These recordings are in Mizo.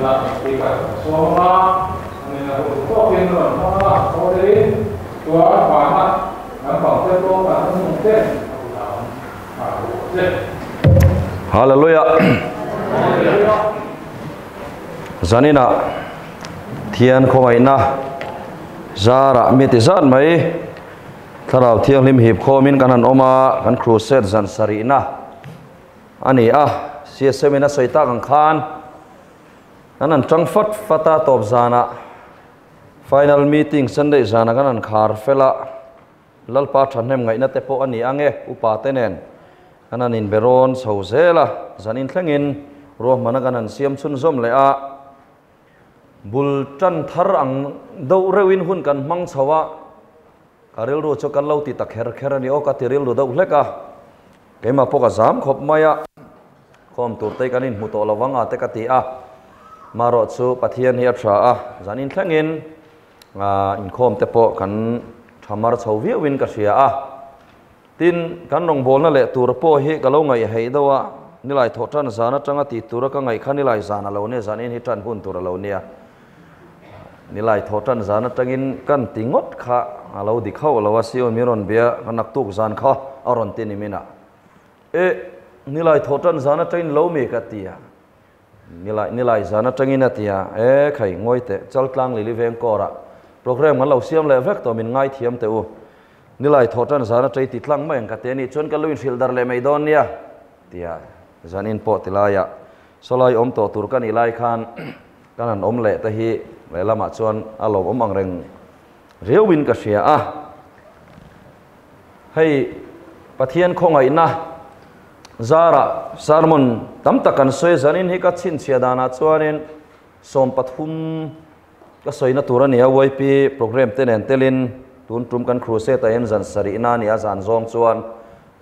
la speaker kan sawm anga, anin a hun tawkin a rawn hmang anga, thaw telin chuan vana lampang te pawh kan awm nung ten a bulah awm nghal bawk ang che. Hallelujah. Zaninah Thian khawngaihna zarah mi ti zat mai Thlarau Thianghlim hip khawmin kan han awm a, kan crusade zan sarihna a ni a, CSM in a sawi tak ang khan kan han tang fat fat a, tawp zanah final meeting Sunday zanah kan han khar fel a, Lalpa thahnem ngaihna te pawh a ni ang e, upa te nen kan han inbe rawn chho zel a, zan inthlengin ruahmana kan han siam chhunzawm leh a, bul tan thar ang deuh reuhin hun kan hmang chho a, Ka rilru chu kan lo ti ta kher kher a ni aw, ka ti rilru deuh hlek a, keimah pawh ka zam khawp mai a, khawm tur te hi kan inhmu tawh lo vang a te ka ti a, marawh chu Pathian hi a tha a, zan inthlengin inkhawm te pawh kan tha mar chho viauin ka hria a, tin kan rawngbawlna leh tur pawh hi ka lo ngaihheih deuh a, nilai thawh tan zan atanga tih tura ka ngaih kha nilai zan a lo nia, zan in hi tan hun tur a lo nia. Nilai thaw tan zan atangin kan ti ngawt kha a lo dik hauh lo a, Sion min rawn bia ka naktuk zan kha a rawn ti ni min a. E, nilai thaw tan zan atangin lo mi ka ti a, nilai nilai zan atangin a ti a, e khai ngawi teh Chaltlang Lili veng kawrah program kan lo siam leh vek tawh min ngaithiam teh u. Nilai thaw tan zan atang i ti tlang mai ang ka ti a nih chuan ka lu inhrilh dar leh mai dawn nia tia zanin pawh ti laiah sawlai awm tawh tur ka nih lai khan Kan han awm leh te hi lehlamah chuan a lawmawm ang reng riauin ka hria a. Hei Pathian khawngaihna zarah sermon tam tak kan sawi zanin hi ka chhinchhiah danah chuanin 13 ka sawina tur a ni a, YP program te nen telin tun tum kan crusade ah hian zan sarihna a ni a, zan zawng chuan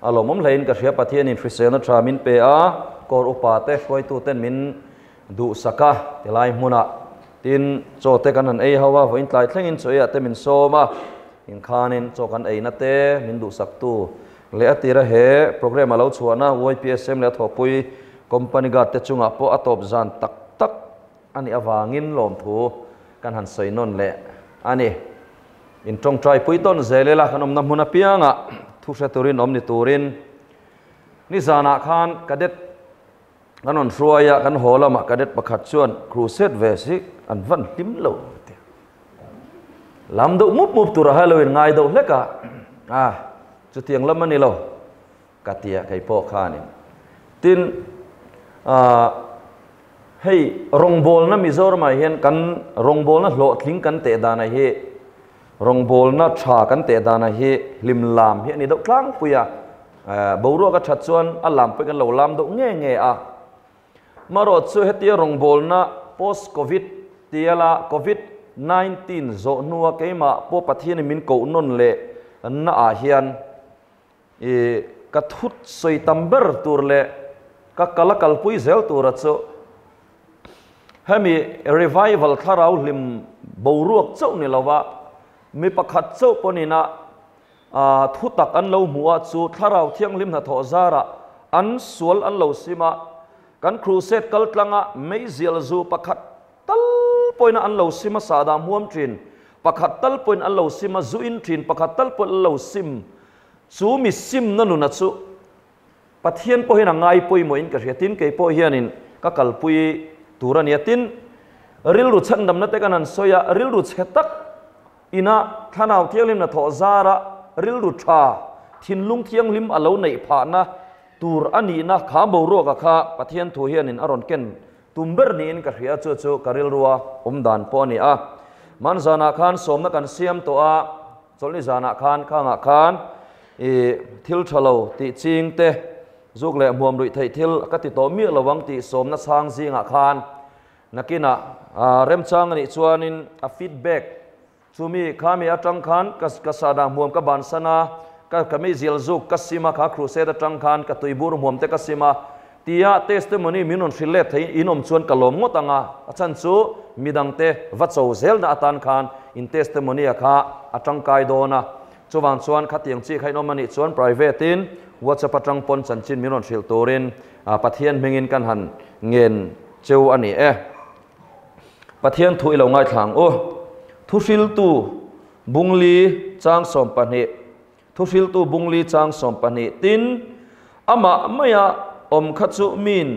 a lawmawm hlein ka hria. Pathianin hriselna tha min pe a, kawr upa te hruaituten min Duhsak a, tilai hmunah tin chaw te kan han ei ho a, vawiin tlai thlengin chaw eiah te min sawm a, inkhanin chaw kan eina te min duhsaktu leh a tira he program a lo chhuahna YPSM leh a thawhpui company guard te chungah pawh a tawp zan tak tak a nih avangin lawmthu kan han sawi nawn leh a ni. In tawngtai pui tawn zel ila kan awmna hmun apiangah thu hre turin awm ni turin nizanah khan cadet Kan rawn hruai a, kan haw lamah cadet pakhat chuan crusade ve si an van hlim lo ti. Lam deuh mup mup tur a hai lo in ngai deuh hlek a, a chutiang lam a ni lo ka ti a kei pawh khanin. Tin, ah hei rawngbawlna Mizoramah hian kan rawngbawlna hlawhtling kan teh danah hi rawngbawlna tha kan teh danah hi hlim lam hi a ni deuh tlangpui a. Boruak a that chuan a lam pawh kan lo lam deuh nge nge a. Marawh chu hetia rawngbawlna post covid tiala covid 19 zawh hnua keimah pawh Pathianin min koh nawn leh naah hian i ka thut sawi tam ber tur leh ka kal a kalpui zel tura chu hemi revival thlarau hlim boruak chauh ni lova mi pakhat chauh pawhin a A thu tak an lo hmuh a, chu Thlarau Thianghlim hnathawh zarah an sual an lo sim a, kan crusade kal tlanga meizial zu pakhat tal pawhin an lo sim a, sahdah hmuam thin pakhat tal pawhin an lo sim a, zu in thin pakhat tal pawhin an lo sim, chu mi simna nuna chu Pathian pawhin a ngai pawimawhin ka hria, tin kei pawh hianin ka kalpui tur a nia, tin rilru chhandamna te kan han sawi a, rilru chhe tak Ina Thlanau Thianghlim hnathawh zara rilru tha, thinlung thianghlim a lo neih phahna tur a nihna kha boruaka kha Pathian thu hianin a rawn ken tum ber niin ka hria, chu chu ka rilrua awm dan pawh a ni a. Hman zanah khan sawmna kan siam tawh a, chawlhni zanah khan khangah khan i thil tha lo tih ching te, zuk leh hmuam ruih theih thil ka ti tawh miah lo ang tih sawmna chhang zingah khan Nakinah remchang a nih chuanin a feedback chumi khami atang khan ka ka sahdah hmuam ka bansan a, ka ka meizial zuk ka sim a, kha crusade atang khan ka tuibur hmuam te ka sim a tia testimony min rawn hrilh let thei in awm chuan ka lawm ngawt ang a, a chhan chu midangte va cho zelna atan khan in testimony a kha a tangkai dawn a, chuvang chuan khatiang chi kha in awm a nih chuan private in WhatsApp atang pawn chanchin min rawn hrilh turin Pathian hmingin kan han ngen Cheu a ni e. Pathian thu i lo ngaithla ang u. Thuhriltu Bungli chang 12 Thuhriltu Bungli chang 12 Tin, amah maia awm kha chu min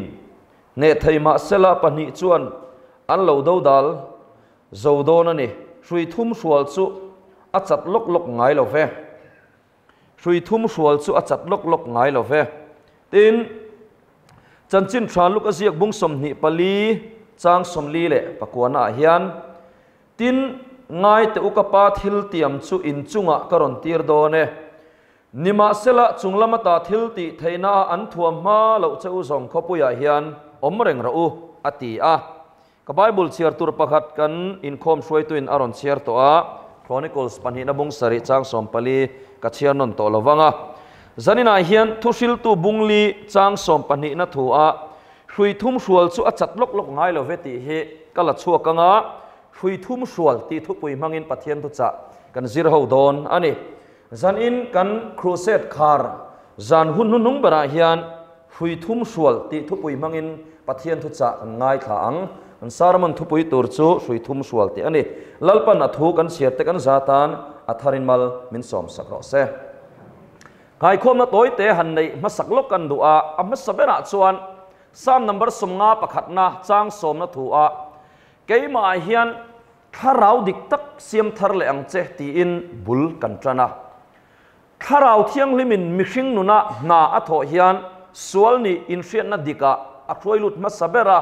hneh thei mahsela pahnih chuan an lo dodal zo dawn a ni. Hrui thum hrual chu a chat lawk lawk ngai lo ve. Hrui thum hrual chu a chat lawk lawk ngai lo ve. Tin, Chanchin Tha Luka ziak bung 24 chang 44 ah hian, Tin, ngai teh u ka Pa thil tiam chu in chungah ka rawn tir dawn e. Nimahsela, chung lama ta thil tih theihna a an thuam hma loh che u zawng khawpuiah hian awm reng rawh u, a ti a. Ka Bible chhiar tur pakhat kan inkhawm hruaituin a rawn chhiar tawh a, Chronicles pahnihna bung sarih chang 14 ka chhiar nawn tawh lo vang a. Zaninah hian thuhriltu bungli chang sawmpahnihna thu a hrui thum hrual chu a chat lawk lawk ngai lo ve tih hi ka la chhuak ang a, hrui thum hrual tih thupui hmangin Pathian thuchah kan zir ho dawn a ni. Zanin kan Crusade khar zan hun hnuhnung berah hian Hrui thum hrual tih thupui hmangin Pathian thuchah kan ngaithla ang. Kan sermon thupui tur chu hrui thum hrual tih a ni. Lalpan a thu kan chhiar te kan za tan a tharin mal min sawm sak rawh se. Nghaikhawmna tawi te han neih hmasak lawk kan duh a, a hmasa berah chuan Psalm number 50 pakhatna chang sawmna thu a keimahah hian thlarau dik tak siam thar leh ang che tiin bul kan tan a. Thlarau Thianghlimin mihring nuna hna a thawh hian sual nih inhriatna dikah a hruai lut hmasa ber a,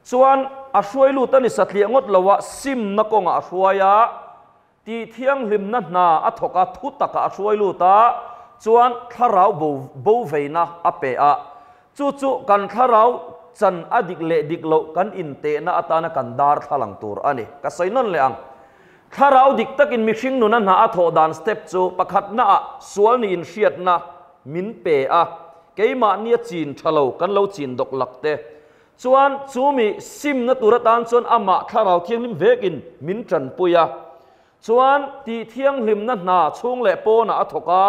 chuan a hruai lut a ni satliah ngawt lo a, simna kawngah a hruai a, tih thianghlimna hna a thawk a, thu takah a hruai lut a, chuan thlarau bo bo veina a pe a. Chu chu kan thlarau chan a dik leh dik loh kan intehna atana kan darthlalang tur a ni. Ka sawi nawn leh ang. Thlarau dik takin mihring nuna hna a thawh dan step chu pakhatnaah sual niin hriatna min pe a, keimahnia chin tha lo kan lo chin dawk lak te chuan chu mi simna tur atan chuan amah thlarau thianghlim vekin min tanpui a, chuan tih thianghlimna hna chhung leh pawnah a thawk a,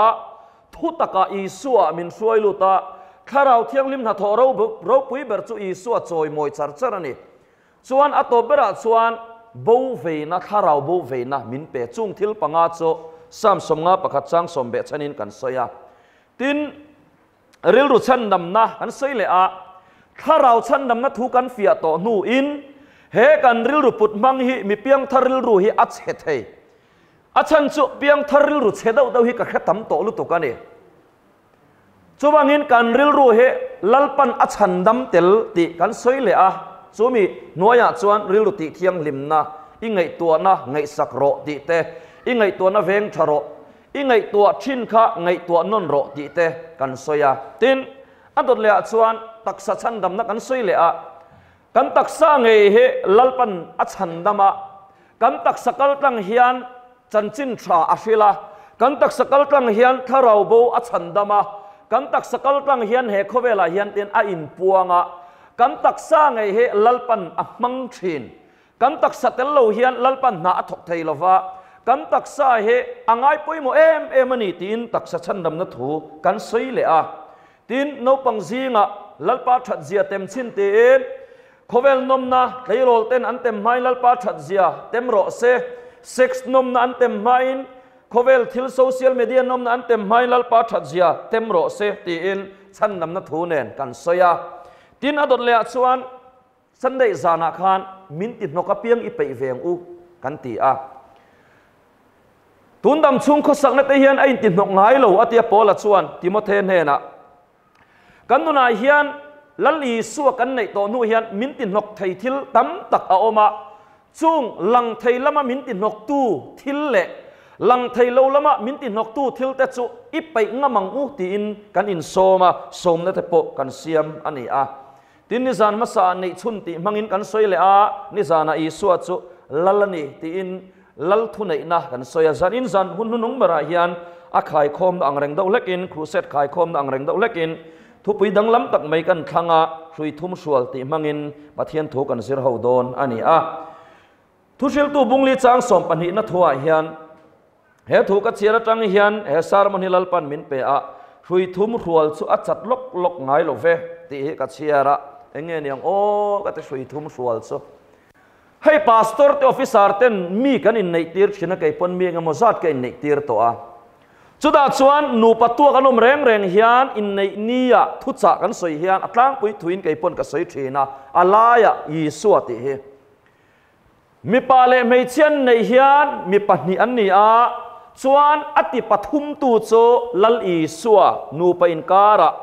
thu takah Isua min hruai lut a, thlarau thianghlim hnathawh ropui ber chu Isua chawimawi char char a ni. Chuan a tawp berah chuan bo veina, thlarau bo veina min pe. Chung thil panga chu Psalm 51 chang sawm beh chhanin kan sawi a. Tin, rilru chhandamna kan sawi leh a, thlarau chhandamna thu kan fiah tawh hnuin he kan rilru put hmang hi mi piangthar rilru hi a chhe thei. A chhan chu piangthar rilru chhe deuh deuh hi ka hre tam tawh lutuk a ni. Chuvangin kan rilru hi Lalpan a chhandam tel tih kan sawi leh a, chumi hnuaiah chuan rilru tih thianghlimna, i ngaihtuahna ngaihsak rawh tih te, i ngaihtuahna veng tha rawh, i ngaihtuah thin kha ngaihtuah nawn rawh tih te kan sawi a. Tin, a dawt lehah chuan taksa chhandamna kan sawi leh a, kan taksa ngei hi Lalpan a chhandam a, kan taksa kaltlang hian Chanchin tha a hril a, kan taksa kaltlang hian thlarau bo a chhandam a, kan taksa kaltlang hian he khawvelah hian tin a inpuang a, kan taksa ngei hi Lalpan a hmang thin. Kan taksa tel lo hian Lalpan hna a thawk thei lo va, kan taksa hi a ngai pawimawh em em a ni tiin taksa chhandamna thu kan sawi leh a. Tin, naupang zingah Lalpa that zia tem chhin tiin Khawvel nawmna tleirawl ten an tem hmain Lalpa that zia tem rawh se, sex nawmna an tem hmain khawvel thil social media nawmna an tem hmain Lalpa that zia tem rawh se tiin chhandamna thu nen kan sawi a. Tin, a dawt lehah chuan Sunday zanah khan min ti hnawk apiang i peih ve ang u kan ti a. Tun dam chhung khawsakna te hian a inti hnawk ngai lo a tia Paula chuan Timothe hnenah, Kan nunah hian Lal Isua kan neih tawh hnu hian min ti hnawk thei thil tam tak a awm a, chung lang thei lama min ti hnawktu thil leh lang thei lo lama min ti hnawktu thil te chu i peih ngam ang u tiin kan insawm a, sawmna te pawh kan siam a ni a. Tin, nizan hmasa neih chhun tih hmangin kan sawi leh a, nizanah Isua chu Lal a ni tiin Lal thuneihna kan sawi a. Zan in zan hun hnunung berah hian a khaikhawmna ang reng deuh hlekin, crusade khaikhawmna ang reng deuh hlekin thupui danglam tak mai kan thlang a, hrui thum hrual tih hmangin Pathian thu kan zir ho dawn a ni a. Thuhriltu Bungli chang 12 na thuah hian he thu ka chhiar atang hian he sermon hi Lalpan min pe a, hrui thum hrual chu a chat lawk lawk ngai lo ve tih hi ka chhiar a, eng nge niang aw ka ti hrui thum hrual chu. Hei pastor te officer ten mi kan inneih tir thin a, kei pawn mi engemaw zat ka inneih tir tawh a. Chutah chuan nupa tuak an awm reng reng hian inneih nia thuchah kan sawi hian a tlangpui thuin kei pawn ka sawi thin a, a laiah Isua tih hi. Mipa leh hmeichhia an neih hian mi pahnih an ni a, chuan a ti pathumtu chu Lal Isua nupa inkarah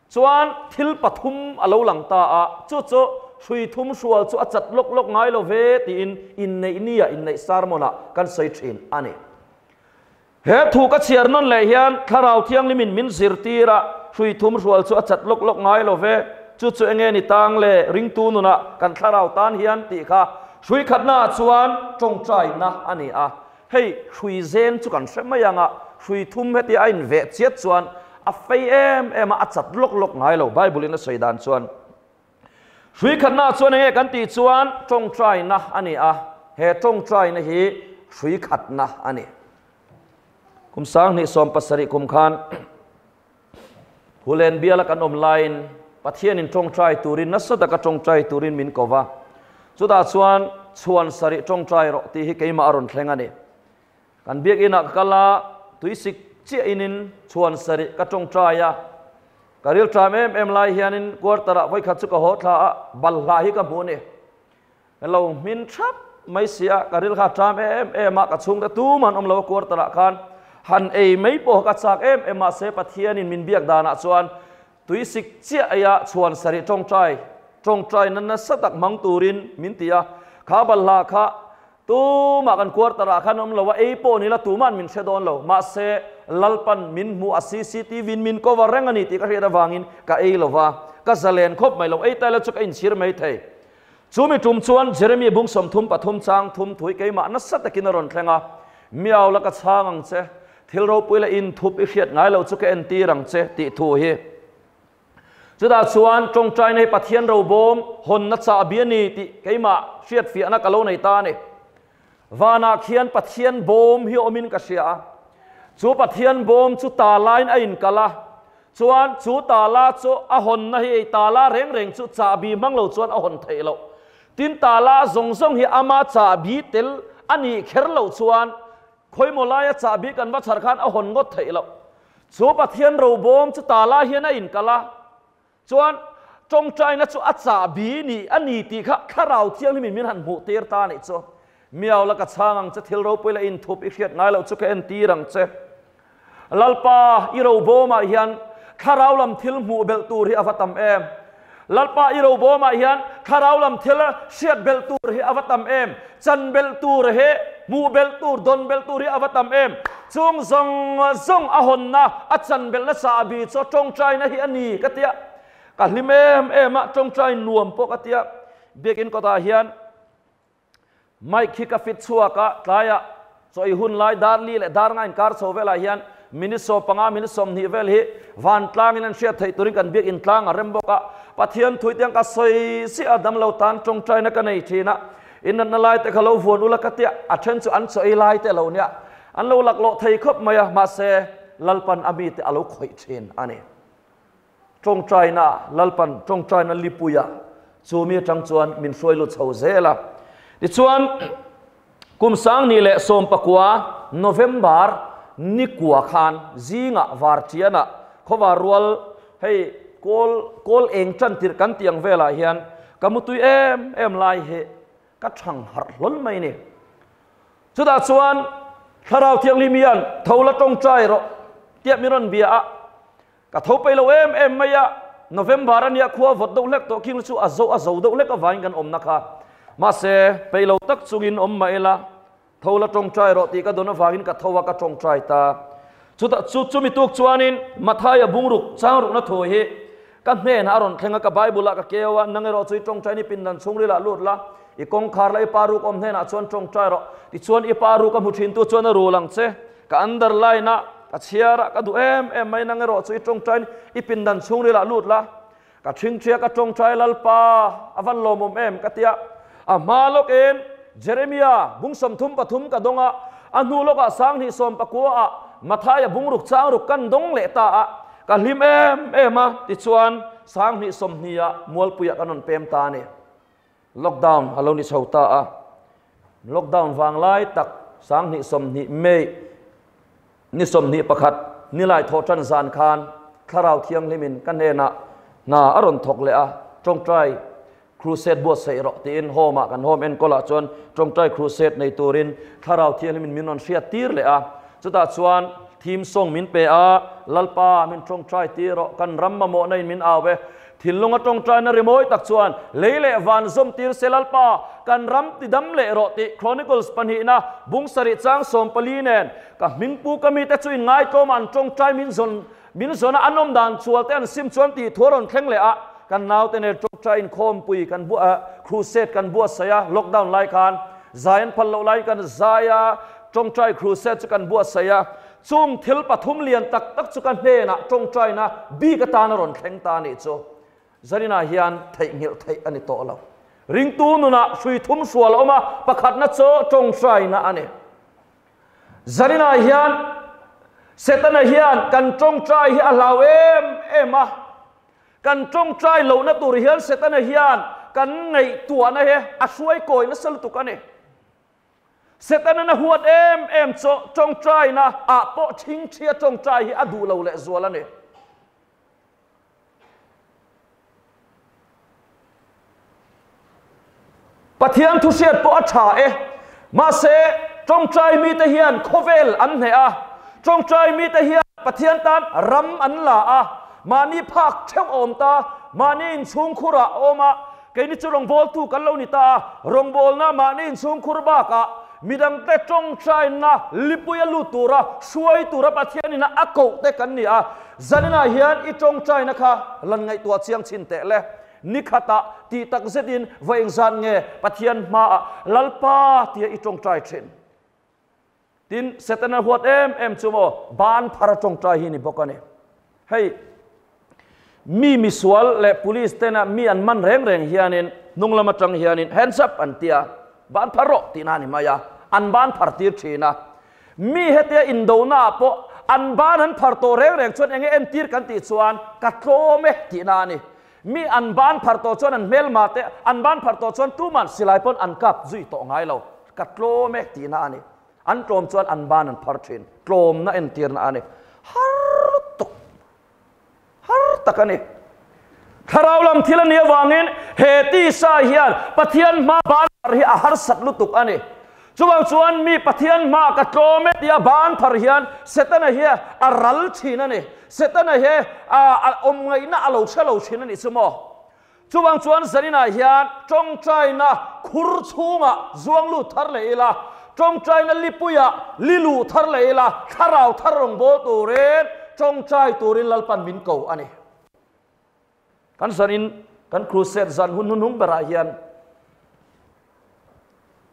chuan thil pathum a lo lang ta a, chu chu hrui thum hrual chu a chat lawk lawk ngai lo ve tiin inneih nia inneih sermon-ah kan sawi thin a ni. He thu ka chhiar nawn leh hian Thlarau Thianghlimin min zirtir a, hrui thum hrual chu a chat lawk lawk ngai lo ve. Chu chu enge ni tang le ringtu nunah kan thlarau tan hian tih kha hrui khatnaah chuan tawngtaina a ni a. Hei hrui zen chu kan hre mai ang a, hrui thum hetia a inveh chiat chuan a fei em em a, a chat lawk lawk ngai lo Bible-in a sawi dan chuan. Hrui khatnaah chuan enge kan tih chuan tawngtaina a ni a, he tawngtaina hi hrui khatna a ni. Kum 2017 kum khan Hulen biala kan awm laiin Pathianin tawngtai turin nasa taka tawngtai turin min ko va, chutah chuan chhuan sarih tawngtai rawh tih hi keimah a rawn thleng a ni. Kan biakinah ka kal a, tuisik chiah inin chhuan sarih ka tawngtai a. Ka rilṭam em em lai hianin quarter-ah vawikhat chu ka haw thla a, balhla hi ka hmu a ni. Ka lo hmin thap mai si a, ka rilkha ṭam em em a, ka chhungte tuman awm lo a quarter-ah khan han ei mai pawh ka chak em em mahse Pathianin min biak danah chuan tuisik chiah eia chhuan sarih tawngtai tawngtai na nasa tak hmang turin min ti a, kha balhla kha Tumah kan quarter ah khan awm lo a, ei pawh ni la tuma'n min hre dawn lo. Mahse, Lalpan min hmuh a CCTV in min cover reng a ni tih ka hriat avangin ka ei lo va, ka zalen khawp mai lo. Ei ta ila chu ka inchhir mai thei. Chu mi tum chuan Jeremy bung 33 chang thum thui keimah nasa takin a rawn thleng a, Miau la ka chhang ang che, thil ropui leh inthup i hriat ngai lo chu ka entir ang che tih thu hi. Chutah chuan tawngtaina hi Pathian robawm hawnna chahbi a ni tih keimah hriatfiahna ka lo nei ta a ni. Vanah khian Pathian bawm hi awmin ka hria a. Chu Pathian bawm chu talain a inkal a, chuan chu tala chu a hawnna hi ei tala reng reng chu chahbi hmang lo chuan a hawn theih loh. Tin tala zawng zawng hi ama chahbi tel a nih kher loh chuan khawimaw laia chahbi kan va chhar khan a hawn ngawt theih loh. Chu Pathian robawm chu tala hian a inkal a, chuan tawngtaina chu a chahbi ni a ni tih kha Thlarau Thianghlimin min han hmuh tir ta a nih chu. Miau la ka chhang ang che, thil ropui la inthup i hriat ngai loh chu ka entir ang che. Lalpa, i robawmah hian Thlarau lam thil hmuh belh tur hi a va tam em! Lalpa i robawmah hian thlarau lam thil hriat belh tur hi a va tam em? Chan belh tur hi, hmuh belh tur, dawn belh tur hi a va tam em? Chung zawng zawng a hawnna, a chan belhna chahbi chu tawngtaina hi a ni ka tia. Ka hlim em em a, tawngtai nuam pawh ka tia. Biakin kawtah hian Mic hi ka fit chhuak a, tlaiah chaw ei hun lai dar li leh dar nga inkar chho velah hian minute 15 minute 20 vel hi vantlangin an hriat theih turin kan biak intlang a rem bawk a. Pathian thui te ang ka sawi chiah a, damlo tan tawngtaina ka nei thin a, innatna lai te kha lo vuan ula ka tia, a then chu an chaw ei lai te lo nia, an lo laklawh thei khawp mai a, mahse Lalpan a mite a lo khawih thin a ni. Tawngtaina, Lalpan tawngtaina lipuia chu mi atang chuan min hruai lut chho zel a. Tichuan, kum 2019 November ni kua khan zingah Vartiana khawvar rual hei kawl kawl eng tan tirh kan tih ang velah hian ka mutui em em lai hi ka thang harh hlawl mai ni. Chutah chuan Thlarau Thianghlim hian tho la tawngtai rawh tiah min rawn bia a. Ka tho peih lo em em mai a, November a nia khua vawt deuh hlek tawh khing chu a zo a zo deuh hlek avangin kan awmna kha. Mahse, peih lo tak chungin awm mah ila, tho la tawngtai rawh tih ka dawn avangin ka tho a, ka tawngtai ta. Chutah chu chumi tuk chuanin Mathaia bungruk changrukna thu hi ka hnenah a rawn thleng a, ka Bible ah ka keu a, nang erawh chu i tawngtai ni pindan chhungrilah lut la, i kawngkhar la i pa ruk awm hnenah chuan tawngtai rawh, tichuan i pa ruk a hmu thintu chuan a rul ang che. Ka underline a, ka chhiar a, ka duh em em mai nang erawh chu i tawngtain i pindan chhungrilah lut la, ka thingthia ka tawngtai Lalpa a van lawmawm em ka tia. A hma lawkin Jeremia bung 33 ka dawng a, a hnu lawkah 2019 ah Mathaia bungruk changruk kan dawng leh ta a, ka hlim em em a, tichuan 2020 ah Mualpuiah kan rawn pem ta a ni. Lockdown a lo ni chho ta a, lockdown vang lai tak sanghnih sawmhnih May ni 21 nilai thawh tan zan khan Thlarau Thianghlimin ka hnenah hna a rawn thawk leh a, tawngtai crusade buatsaih rawh tiin home ah kan home enkawl ah chuan tawngtai crusade nei turin Thlarau Thianghlimin min rawn hriat tir leh a, chutah chuan theme song min pe a, Lalpa min tawngtai tir rawh, kan ram mamawhna in min au e, thinlunga tawngtaina rimawi tak chuan lei leh van zawm tir se Lalpa kan ram ti dam leh rawh tih Chronicles pahnihna bung sarih chang 14 nen ka hmingpu ka mite chu in ngaitlawm an tawngtai min zawn Min zawna an awm dan chual te an sim chuan tih thu a rawn thleng leh a, kan naute nen tawngtai inkhawmpui kan bu a, crusade kan buatsaih a, lockdown lai khan zai an phal loh laiin kan zai a, tawngtai crusade chu kan buatsaih a, chung thil pathum lian tak tak chu ka hnenah tawngtaina bik atan a rawn thleng ta a nih chu. Zaninah hian theihnghilh theih a ni tawh lo. Ringtu nunah hrui thum hrual a awm a, pakhatna chu tawngtaina a ni. Zaninah hian Setana hian kan tawngtai hi a hlau em em a, kan tawngtai lohna tur hian Setana hian kan ngaihtuahna hi a hruai kawi nasa lutuk a ni. Setana na huat em em chu tawngtaina ah pawh thingthia tawngtai hi a duh lo leh zual a ni. Pathian thu hriat pawh a tha e. Mahse, tawngtai mite hian khawvel an hneh a, tawngtai mite hian Pathian tan ram an la a, mahni phak theuh a awm ta, mahni inchhungkhur ah a awm a, keini chu rawngbawltu kan lo ni ta a, rawngbawlna mahni inchhungkhur bakah midangte tawngtaina lipui a lut tura hruai tura Pathianin a koh te kan ni a, Zaninah hian i tawngtaina kha lan ngaihtuah chiang chhin teh le. Ni khatah tih tak zetin va engzat nge Pathian hmaah Lalpa tia i tawngtai thin? Tin, Setana huat em em chu maw ban phara tawngtai hi ni bawk a ni. Hei, mi misual leh police tena mi an man reng reng hianin hnung lam atang hianin hands up an tia, ban phar rawh tihna a ni mai a, an ban phar tir thin a. Mi hetia indona ah pawh an ban an phar tawh reng reng chuan enge entir kan tih chuan ka tlawm e tihna a ni. Mi an ban phar tawh chuan an hmelma te an ban phar tawh chuan tuman silai pawn an kap zui tawh ngai lo. Ka tlawm e tihna a ni. An tlawm chuan an ban an phar thin. Tlawmna entirna a ni. Har lutuk. Har tak a ni. Thlarau lam thil a nih avangin he tisa hian Pathian hma ban phar hi a harsat lutuk a ni. Chuvang chuan mi Pathian hma ka tlawm e tia ban phar hian Setana hi a ral thin a ni. Setana hi a awm ngaihna a lo hre lo thin a nih chu maw. Chuvang chuan zaninah hian tawngtaina khur chhungah zuang lut thar leh ila, tawngtaina lipuiah li luh thar leh ila, thlarau thar rawn bawl turin tawngtai turin Lalpan min ko a ni. Kan zanin kan crusade zan hun hnuhnung berah hian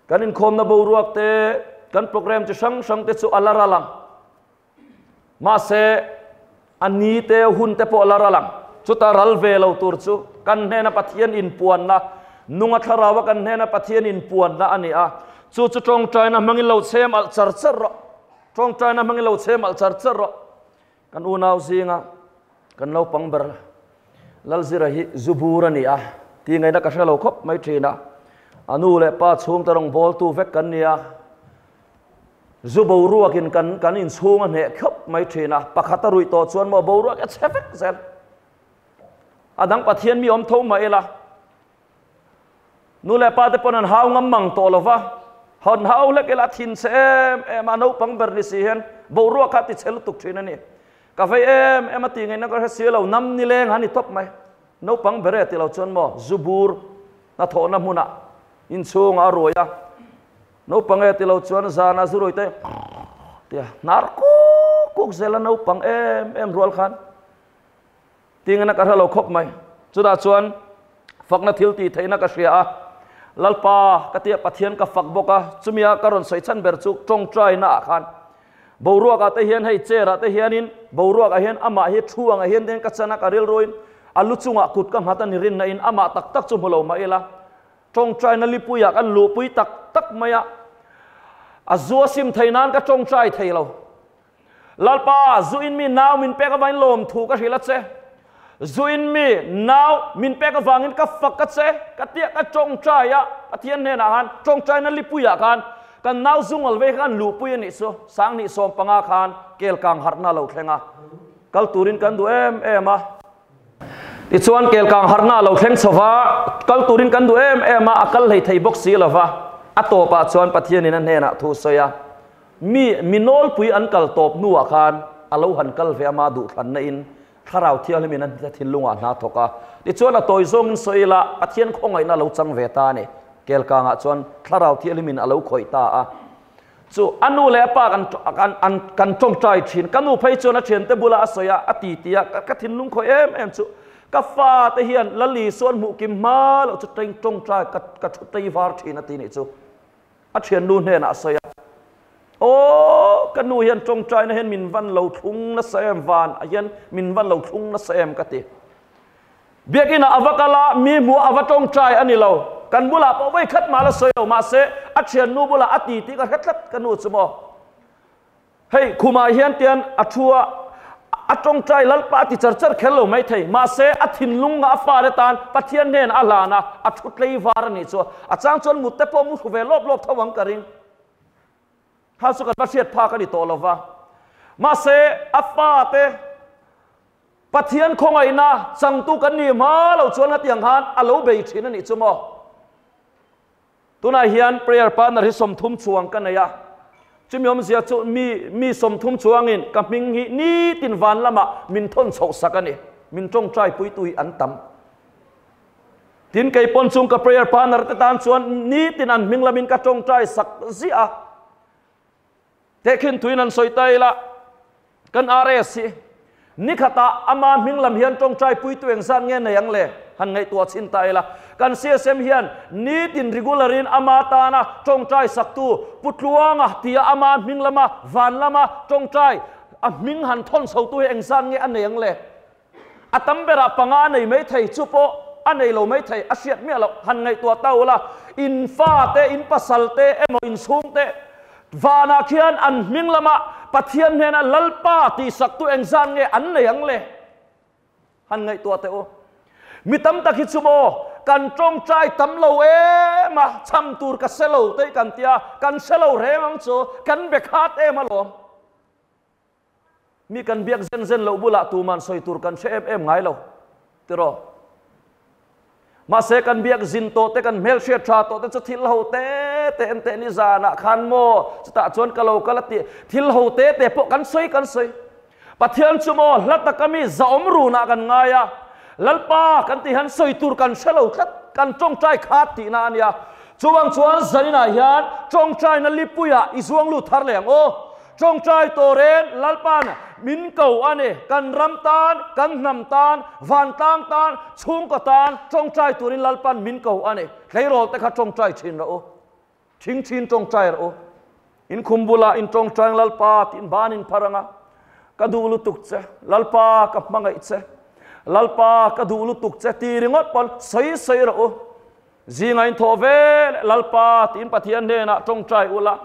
kan inkhawmna boruak te, kan program chi hrang hrang te chu a la ral ang. Mahse, a ni te hun te pawh a la ral ang. Chuta ral ve lo tur chu kan hnena Pathian inpuanna, nunga thlaraua kan hnena Pathian inpuanna a ni a. Chu chu tawngtaina hmangin lo chhem alh char char rawh. Tawngtaina hmangin lo chhem alh char char rawh. Kan unau zinga kan naupang ber Lalzira hi zu bur a ni a, tih ngaihna ka hre lo khawp mai thin a. A nu leh pa chhungte rawngbawltu vek kan ni a. Zu boruakin kan kan inchhung a hneh khawp mai thin a, pakhat a ruih tawh chuan maw boruak a chhe vek zel. A dang Pathian mi awm tho mah ila, nu leh pa te pawn an hau ngam mang tawh lo va, hawn hau hlek ila a thin chhe em em a, naupang ber ni si hian boruak kha a ti chhe lutuk thin a ni. Ka vei em em a tih ngaihna ka hre si lo, nam nileng han ni tawp mai. Naupang ber e ti lo chuan maw zu bur hnathawhna hmunah inchhungah a ruai a, Naupang e ti lo chuan zana zu rui te tia hnar kuk kuk zel a naupang em em rual khan tingena ka hre lo khawp mai. Chutah chuan fakna thil tih theihna ka hria a, Lalpa ka tia Pathian ka fak bawk a, chumia ka rawn sawi chhan ber chu tawngtaina ah khan boruak ah te hian hei chair ah te hianin boruak ah hian amah hi thu ang ah hian ten ka chan a ka rilruin a lu chungah kut ka nghat a ni rinna in amah tak tak chu hmu lo mah ila Tawngtaina lipuiah kan luhpui tak tak mai a, a zu a sim thei nan ka tawngtai thei lo. Lalpa, zu in mi nau min pek avangin lawmthu ka hrilh a che. Zuin mi nau min pek avangin ka fak a che, ka tia ka tawngtai a, Pathian hnenah khan tawngtaina lipuiah khan kan nau zungal vei khan luhpui a nih chu, Sanghnih 15 khan kel kang harhna a lo thleng a, kal turin kan duh em em a. Tichuan kel kang harhna a lo thleng chho va, kal turin kan duh em em a, a kal hlei thei bawk si lo va, a tawpah chuan Pathianin a hnenah thu sawi a, mi mi nawlpui an kal tawp hnuah khan a lo han kal ve a, mah duhthlanna in Thlarau Thianghlimin a thinlungah hna thawk a, tichuan a tawi zawngin sawi ila Pathian khawngaihna a lo chang ve ta a ni. Kelkangah chuan Thlarau Thianghlimin a lo khawih ta a. Chu a nu leh a pa kan kan an kan tawngtai thin. Ka nu phei chuan a thiante bulah a sawi a, a ti ti a, ka thinlung khawih em em chu ka fate hian Lali sawn hmuh kim hma loh chu teng tawngtai ka ka thu tei var thin a ti nih chu. A thiannu hnenah a sawi a, Aw, ka nu hian tawngtaina hian min van lo thlung nasa em, van ah hian min van lo thlung nasa em ka ti. Biakinah a va kal a, mi hmuh a va tawngtai a ni lo. Kan bulah pawh vawi khat mah la sawi lo, mahse a thiannu bulah a ti tih ka hre tlat ka nu chu maw. Hei, khumah hian tian a thu a, a tawngtai Lalpa a ti char char kher lo maithei. Mahse, a thinlung a fale tan Pathian hnen a hlan a, a thu tlei var a nih chu. A chang chuan mut te pawh mu hru ve lawp lawp tho ang ka ring. Kha chu kan va hriat phak a ni tawh lo va. Mahse, a fate Pathian khawngaihna changtu kan nih hma lo chuan hetiang khan a lo bei thin a nih chu maw? Tunah hian prayer partner hi 30 chuang ka nei a, chumi awmzia chu mi mi 30 chuangin ka hming hi nitin van lamah min thawn chhoh sak a ni, min tawngtai puitu hi an tam. Tin kei pawn chung ka prayer partner te tan chuan nitin an hming lamin ka tawngtai sak ziah a. Tehkhin thuin an sawi ta ila, kan RS hi nikhatah ama hming lam hian tawngtai puitu engzat nge nei ang le? Han ngaihtuah chhin ta ila, kan CSM hian nitin regular in ama tana tawngtai saktu Pu Tluanga tia ama hming lama van lama tawngtai a hming han thawn chhotu hi engzat nge a nei ang le? A tam berah panga a nei mai thei, chu pawh a nei lo mai thei, a hriat miah loh. Han ngaihtuah ta ula, in fa te, in pasal te emaw in chhung te vanah khian an hming lama Pathian hnena Lalpa tihsaktu engzat nge an nei ang le? Han ngaihtuah teh u. Mi tam tak hi chu maw kan tawngtai tam lo em a, cham tur ka se lo te hi kan tia, kan se lo reng ang chu, kan be khat em alawm. Mi kan biak zen zen loh bulah tuman sawi tur kan hre em em ngai lo, tiraw? Mahse kan biak zin tawh te, kan hmelhriat tha tawh te chu thil ho te te en teh ni zanah khan maw, chutah chuan ka lo kal a tih, thil ho te te pawh kan sawi kan sawi. Pathian chu maw hla taka mi zahawm runah kan ngai a, Lalpa kan tih hian sawi tur kan hre lo tlat, kan tawngtai khat tihna a nia. Chuvang chuan zaninah hian tawngtaina lipuiah i zuang lut thar leh ang aw. Tawngtai tawrin Lalpa'n min ko a ni. Kan ram tan, kan hnam tan, vantlang tan, chhungkaw tan tawngtai turin Lalpa'n min ko a ni. Tleirawl te kha tawngtai thin rawh u. Thing thin tawngtai rawh u. In khum bulah in tawngtai ang Lalpa tiin ban in phar ang a. Ka duh lutuk che, Lalpa ka hmangaih che. Lalpa ka duh lutuk che ti ringawt pawn sawi sawi rawh u. Zingah in thawh ve leh Lalpa tiin Pathian hnenah tawngtai ula.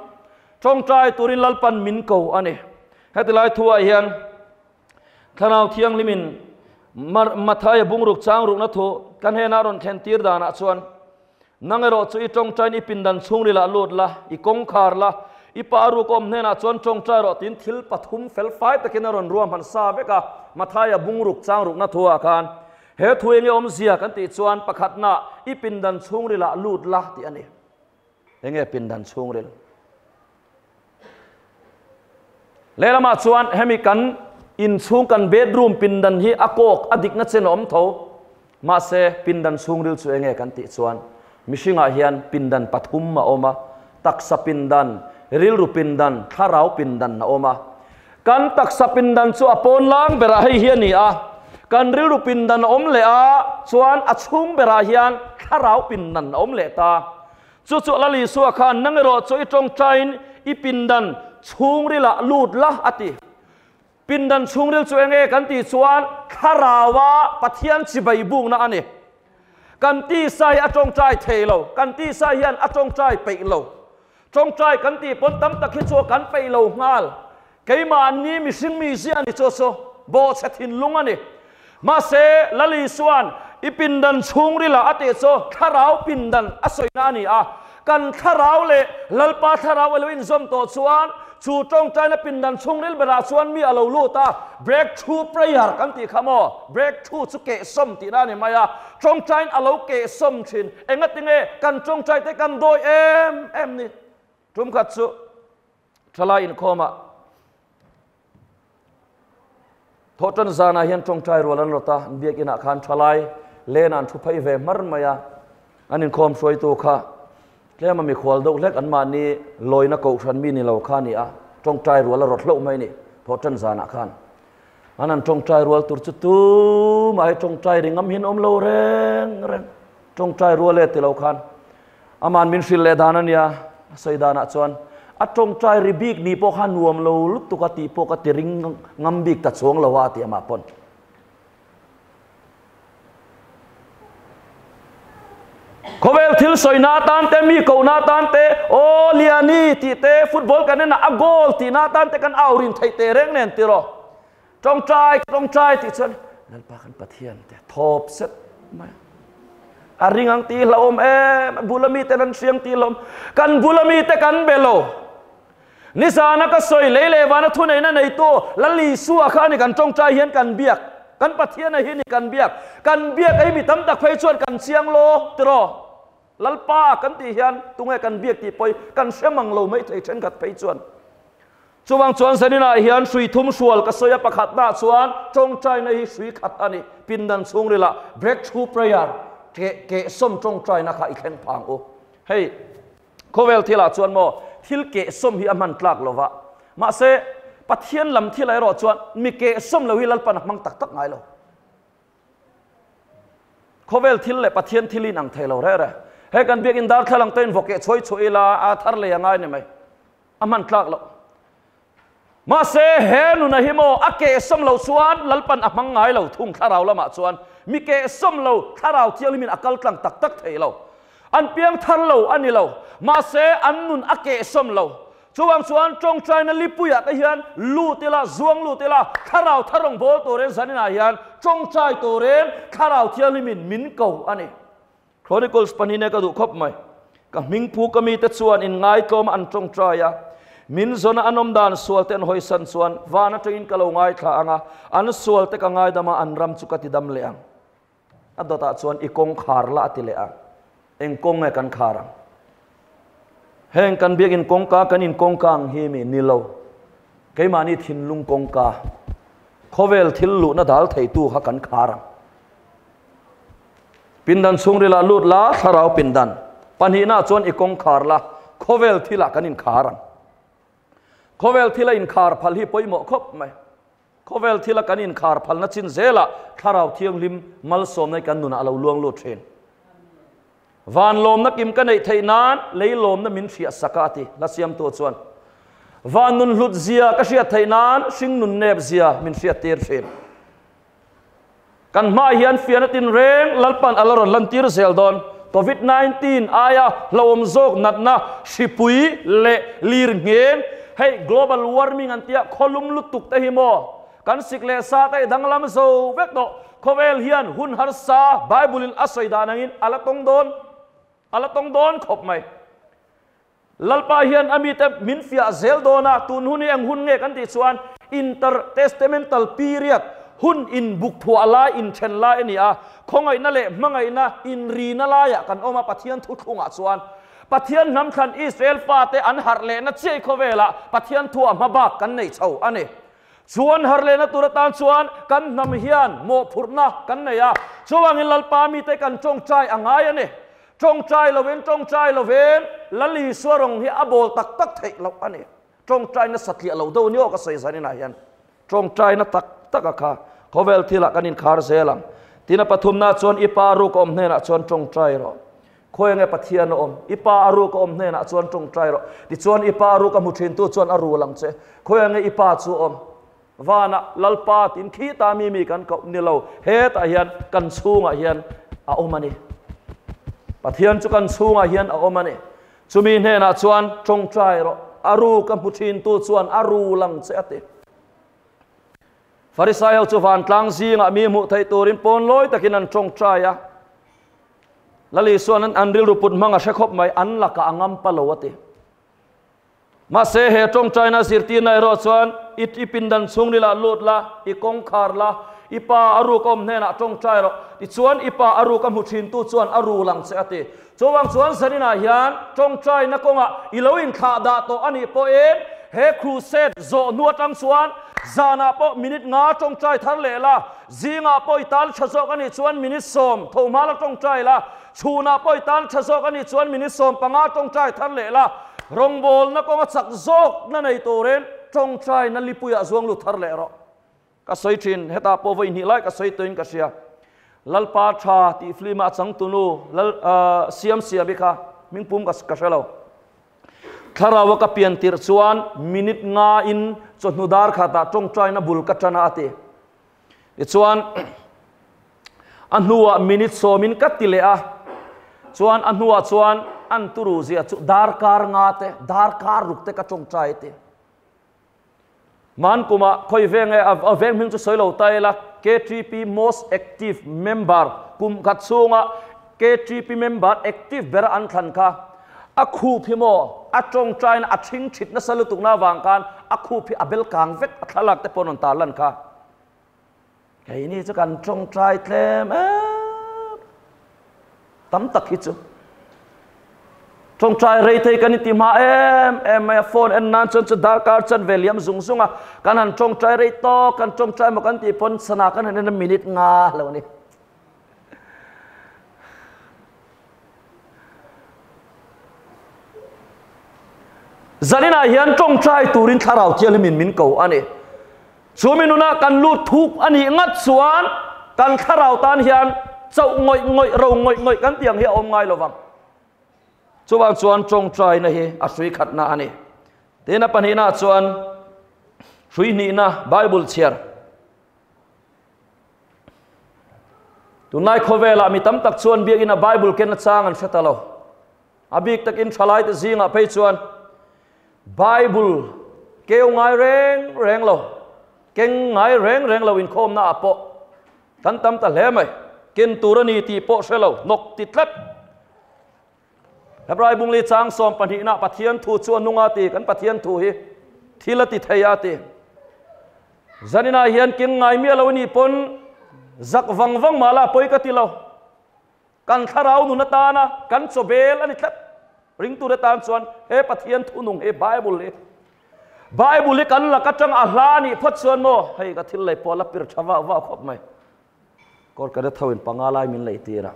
Tawngtai turin Lalpan min ko a ni. Heti lai thuah hian Thlarau Thianghlimin Mathaia bungruk changrukna thu kan hnenah rawn thlen tir danah chuan, Nang erawh chu i tawngtaiin i pindan chhungrilah lut la, i kawngkhar la, i pa ruk awm hnenah chuan tawngtai rawh tiin thil pathum fel fai takin a rawn ruahman sa vek a, Mathaia bungruk changrukna thuah khan. He thu enge awmzia kan tih chuan pakhatna i pindan chhungrilah lut la tih a ni. Enge pindan chhungril? Lehlamah chuan hemi kan inchhung kan bedroom pindan hi a kawk a dikna chen a awm tho. Mahse pindan chhungril chu enge kan tih chuan mihringah hian pindan pathum a awm a, taksa pindan, rilru pindan, thlarau pindan a awm a. Kan taksa pindan chu a pawn lang berah hei hi a ni a, kan rilru pindan a awm leh a, chuan a chhung berah hian thlarau pindan a awm leh ta. Chu chu Lal Isua khan nang erawh chu i tawngtaiin i pindan chhungrilah lut la a ti. Pindan chhungril chu enge kan tih chuan thlaraua Pathian chibai bukna a ni. Kan tisa hi a tawngtai thei lo, kan tisa hian a tawngtai peih lo. Tawngtai kan tih pawn tam tak hi chu kan peih lo nghal. Keimahni mihring mi zia ni chu chu bawhchhe thinlung a ni. Mahse, Lal Isua'n i pindan chhungrilah a tih chu thlarau pindan a sawina a ni a. Kan thlarau leh Lalpa thlarau a lo inzawm tawh chuan chu tawngtaina pindan chhungril berah chuan mi a lo lut a, breakthrough prayer kan tih kha maw? Breakthrough chu kehsawm tihna a ni mai a, tawngtain a lo kehsawm thin. Engatinge kan tawngtaite kan dawi em em ni? Tumkhat chu thalai inkhawmah Thawhtan zanah hian tawngtai rual an rawt a, an biakinah khan thalai lenah an thu phei ve hmar mai a, an inkhawm hruaitu kha tlema mikhual deuh hlek anmahni lawina kohhran mi ni lo kha a ni a, tawngtai rual a rawt hlauh mai a ni thawhtan zanah khan. An han tawngtai rual tur chu tumah hi tawngtai ri ngam hian awm lo reng reng, tawngtai rual e ti lo khan Aman min hrilh leh dan a nia, a sawi danah chuan a tawngtai ri bik ni pawh kha nuam lo lutuk a tih pawh ka ti ring ngam bik ta chuang lo a ti amah pawn. Khawvel thil sawina atan te, mi kohna atan te, aw Liani tih te, football kan enah a goal tihna atan te kan au rin theih teh reng nen tiraw. Tawngtai, tawngtai tih chuan Lalpa kan Pathian te thawp set mai a. A ring ang tih hlauhawm em, a bula mite an hriang tih hlauhawm. Kan bula mite kan be lo. Nizana ka sawi lei leh vana thuneihna neitu Lal Isua kha a ni kan tawngtai hian kan biak. Kan Pathian a hi ni kan biak. Kan biak ei mi tam tak phei chuan kan chiang lo tiraw. Lalpa kan tih hian tunge kan biak tih pawh hi kan hre mang lo mai thei thenkhat phei chuan. Chuvang chuan zaninah hian hrui thum hrual ka sawi a, pakhatnaah chuan tawngtaina hi hrui khat a ni. Pindan chhungrilah breakthrough prayer keh keh sawm tawngtaina kha i thleng phang u. Hei khawvel thilah chuan maw thil keh sawm hi a hman tlak lo va, mahse Pathian lam thilah erawh chuan mi keh sawm lo hi Lalpan a hmang tak tak ngai lo. Khawvel thil leh Pathian thil in ang thei lo reh reh. Hei kan biakinn darthlalang te in vaw keh chhuai chhuah ila a thar lei a ngai ni mai. A hman tlak loh. Mahse, he nuna hi maw a kehsawm lo chuan Lalpan a hmang ngai lo thung thlarau lamah chuan mi kehsawm lo thlarau thianghlimin a kal tlang tak tak thei lo. An piang thar lo a ni lo. Mahse, an nun a kehsawm lo. Chuvang chuan tawngtaina lipuiah te hian lut ila, zuang lut ila, thlarau thar rawn bawl turin zaninah hian tawngtai turin thlarau thianghlimin min ko a ni. Chronicles pahnihna ka duh khawp mai. Ka hming phu ka mite chuan in ngaitlawm an tawngtai a, min zawna an awm dan sualte an hawisan chuan van atangin ka lo ngaithla ang a, an sualte ka ngaidam a, an ram chu ka ti dam leh ang. A dawtah chuan i kawng khar la a ti leh a, eng kawng nge kan khar ang? Heng kan biakin kawngka kan in kawngka ang hi mi ni lo. Keimahni thinlung kawngka, khawvel thil luhna dal theitu kha kan khar ang. Pindan chhungrilah lut la, thlarau pindan pahnihna chuan i kawng khar la, khawvel thilah kan inkhar ang. Khawvel thila inkhar phal hi pawimawh khawp mai. Khawvel thila kan inkhar phalna chin zelah thlarau thianghlim malsawmna hi kan nunah a lo luang lut thin. Van lawmna kim ka neih theih nan lei lawmna min hriah sak a a ti, hla siamtu chuan. Van nun hlut zia ka hriat theih nan hring nun nep zia min hriat tir thin. Kan hmaah hian fiahna tinreng Lalpan a la rawn lantir zel dawn. Covid 19 aia hlauhawm zawk natna hripui leh lir ngheng, hei global warming an tia khawlum lutuk te hi maw kan sik leh sa te hi danglam zo vek tawh. Khawvel hian hun harsa Bible in a sawi dan angin a la tawng dawn, a la tawng dawn khawp mai. Lalpa hian a mite min fiah zel dawn a, tun hun hi eng hun nge kan tih chuan intertestamental period, hun inbuk thuah lai, inthen lai a ni a, khawngaihna leh hmangaihna inrina laiah kan awm a, Pathian thuthlungah chuan Pathian hnam thlan Israel fate an harh lehna chiai khawvelah Pathian thuah hmabak kan nei chho a ni. Chuan harh lehna tur atan chuan kan hnam hian mawhphurhna kan nei a, chuvangin Lalpa mite kan tawngtai a ngai a ni. Tawngtai lovin tawngtai lovin Lal Isua rawng hi a bawl tak tak theih loh a ni. Tawngtaina satliah lo deuh ni aw ka sawi zanin ah hian. Tawngtaina tak tak a kha khawvel thilah kan inkhar zel ang. Tin a pathumna chuan i pa ruk a awm hnenah chuan tawngtai rawh. Khawi nge Pathian a awm? I pa a ruk a awm hnenah chuan tawngtai rawh. Tichuan i pa ruk a hmu thintu chuan a rul ang che. Khawi nge i pa chu a awm? Vanah Lalpa tin khi ta mi mi kan koh ni lo, hetah hian kan chhungah hian a awm a ni. Pathian chu kan chhungah hian a awm a ni. Chumi hnenah chuan tawngtai rawh, a ru ka hmu thintu chuan a ru lang che a ti. Farisai ho chu vantlang zingah mi hmuh theih turin pawn lawi takin an tawngtai a. Lal Isuan an rilru put hmang a hre khawp mai, an lakah a ngam pa lo a ti. Mahse he tawngtaina zirtirna erawh chuan i i pindan chhungril ah lut la, i kawngkhar la, i pa a ruk a awm hnenah tawngtai rawh, tichuan i pa a ruk a hmu thintu chuan a rul ang che a ti. Chuvang chuan zaninah hian tawngtaina kawngah i lo inthlah dah tawh a nih pawhin he crusade zawh hnu atang chuan zanah pawh minute nga tawngtai thar leh la, zingah pawh i tan tha zawk a nih chuan minute sawm tho hma la tawngtai la, Chhunah pawh i tan tha zawk a nih chuan minute 15 tawngtai thar leh la, rawngbawlna kawnga chak zawkna nei turin tawngtaina lipuiah zuang lut thar leh rawh. Ka sawi thin, hetah pawh vawi hnih lai ka sawi tawhin ka hria. Lalpa tha tih film-ah a changtunu Lal Siam Siami kha hmingpum ka ka hre lo. Thlarau-a ka pian tirh chuan minute nga in chawhnu dar khatah tawngtaina bul ka tan a a ti. Tichuan, a hnuah minute sawmin ka ti leh a, chuan a hnuah chuan an turu zia chu darkar nga te, darkar ruk te ka tawngtai a ti. Hman kumah khawi veng e, a veng hming chu sawi lo ta ila, KTP most active member kum khat chhunga KTP member active bera an thlan kha a khup hi maw a tawngtaina a thing thit nasa lutukna avang khan a khup hi a bel kang vek a thlalak te pawh an rawn tarlan kha. Keini chu kan tawngtai tlem em tam tak hi chu tawngtai rei thei kan inti hma em em mai a phone en nan chuan chu darkar chan ve liam zung zung a kan han tawngtai rei tawk kan tawngtai maw kan tih pawn sana kan han en a minute nga lo ni. Zaninah hian tawngtai turin thlarau thianghlimin min ko a ni. Chu mi nunah kan lut thuk a nih ngat chuan kan thlarau tan hian chauh ngawih ngawih, ro ngawih ngawih kan tih ang hi a awm ngai lovang. Chuvang chuan tawngtaina hi a hrui khatna a ni. Tin a pahnihnaah chuan hrui hnihna Bible chhiar. Tunlai khawvelah mi tam tak chuan biakina Bible ken a chang an hre ta lo. A bik takin thalaite zingah phei chuan Bible keu ngai reng reng lo, keng ngai reng reng lo inkhawmna ah pawh kan tam ta hle mai. Ken tur a ni tih pawh hre lo, hnawk ti tlat. Hebrai bungli chang sawm pahnihna Pathian thu chu a nung a ti, kan Pathian thu hi thil a ti thei a ti. Zaninah hian keng ngai miah lo a nih pawn zak vang vang mah la pawi ka ti lo. Kan thlarau nun atana kan chaw bel a ni tlat. Ringtu atan chuan he Pathian thu nung hi Bible hi Bible hi kan lak atang a hla a nih phawt chuan maw hei ka thil lei pawh la pir tha vau vau khawp mai. Kawr ka tho in panga lai min lei tir a.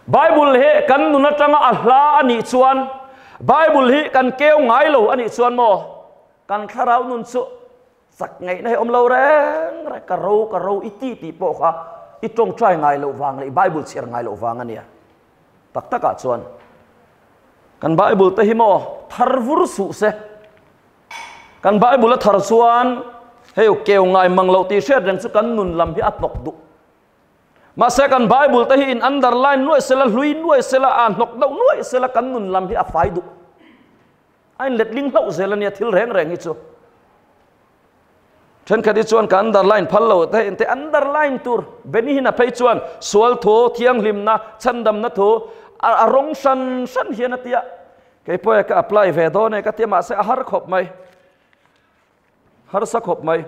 Bible hi kan nun atanga a hla a nih chuan Bible hi kan keu ngai lo a nih chuan maw kan thlarau nun chu Chak ngaihna hi awm lo reng reng, ka ro ka ro i ti tih pawh kha i tawngtai ngai loh vang leh i Bible chhiar ngai loh vang a nia. Tak takah chuan kan Bible te hi maw thar vur suh se. Kan Bible a thar chuan hei keu ngai mang loh tih hriat reng chu kan nun lam hi a hnawk duh. Mahse kan Bible te hi in underline nuaih sela, hlui nuaih sela, a hnawk deuh nuaih sela kan nun lam hi a fai duh. A inletling hlauh zel a nia thil reng reng hi chu. Thenkhat hi chuan ka underline phal lo te inte underline tur Benny hin a phei chuan sual thu thianghlimna chhandamna thu a rawng hran hran hian a tia kei pawh ka apply ve dawn e ka tia mahse a har khawp mai harsa khawp mai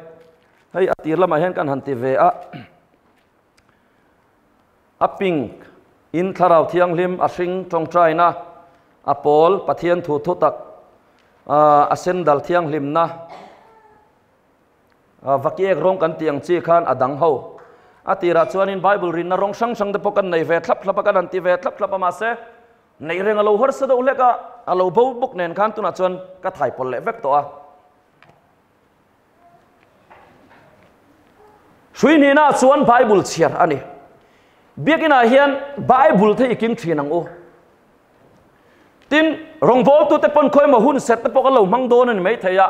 hei a tir lamah hian kan han ti ve a A pink in Thlarau Thianghlim a hring tawngtaina, a pawl Pathian thu thutak, a sendal thianghlimna, vakiek rawng kan tih ang chi khan a dang ho. A tirah chuanin Bible rinna rawng hrang hrang te pawh kan nei ve thlap thlap a, kan han ti ve thlap thlap a, mahse neih reng a lo harsa deuh hlek a, a lo bo bawk nen khan tunah chuan ka thaipawl leh vek tawh a. Hrui hnihna chuan Bible chhiar a ni. Biakinah hian Bible te i king thin ang u. Tin, rawngbawltute pawn khawimaw hun set te pawh kan lo hmang dawn a ni maithei a.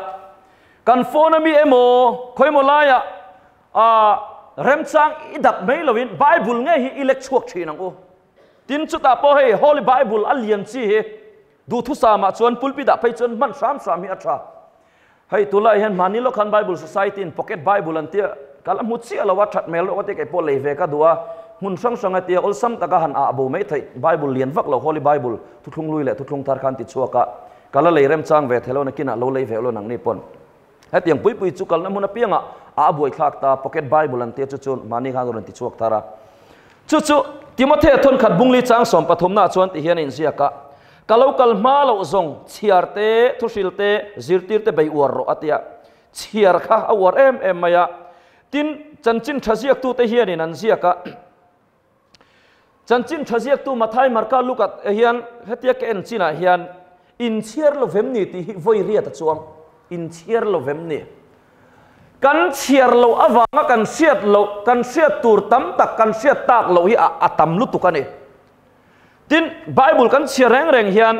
Kan phone ami emaw khawimaw laiah remchang i dap mai loin Bible ngei hi i lek chhuak thin ang u. Tin, chutah pawh hei Holy Bible a lian chi hi duhthusam ah chuan pulpit ah phei chuan hman hram hram hi a tha. Hei tunlai hian hmanni lawk khan Bible Society in Pocket Bible an tia kal a hmu chiah lo a, that hmel lawk a tia kei pawh lei ve ka duh a, hmun hrang hrang a tia awlsam taka han ah bo mai theih Bible lian vak lo Holy Bible thuthlung lui leh thuthlung thar khan ti chhuak a, kal a lei remchang ve thei lo nakinah lo lei ve ulaw nangni pawn. Hetiang pui pui chu kalna hmun apiangah a buaithlak ta Pocket Bible an tia chu chu mahni khan rawn ti chhuak thar a. Chu chu Timothea thawnkhat bungli chang sawmpathumnaah chuan ti hian a inziak a, Ka lo kal hma loh zawng chhiar te, thuhril te, zirtir te bei uar rawh a tia. Chhiar kha a uar em em mai a. Tin, chanchin tha ziaktute hianin an ziak a. Chanchin tha ziaktu Mathai, Marka, Luka hian hetia ka en chinah hian inchhiar lo vem ni tih hi vawi riat a chuang. Inchhiar lo vem ni. Kan chhiar loh avanga kan hriat loh, kan hriat tur tam tak kan hriat tak loh hi a tam lutuk a ni. Tin, Bible kan chhiar reng reng hian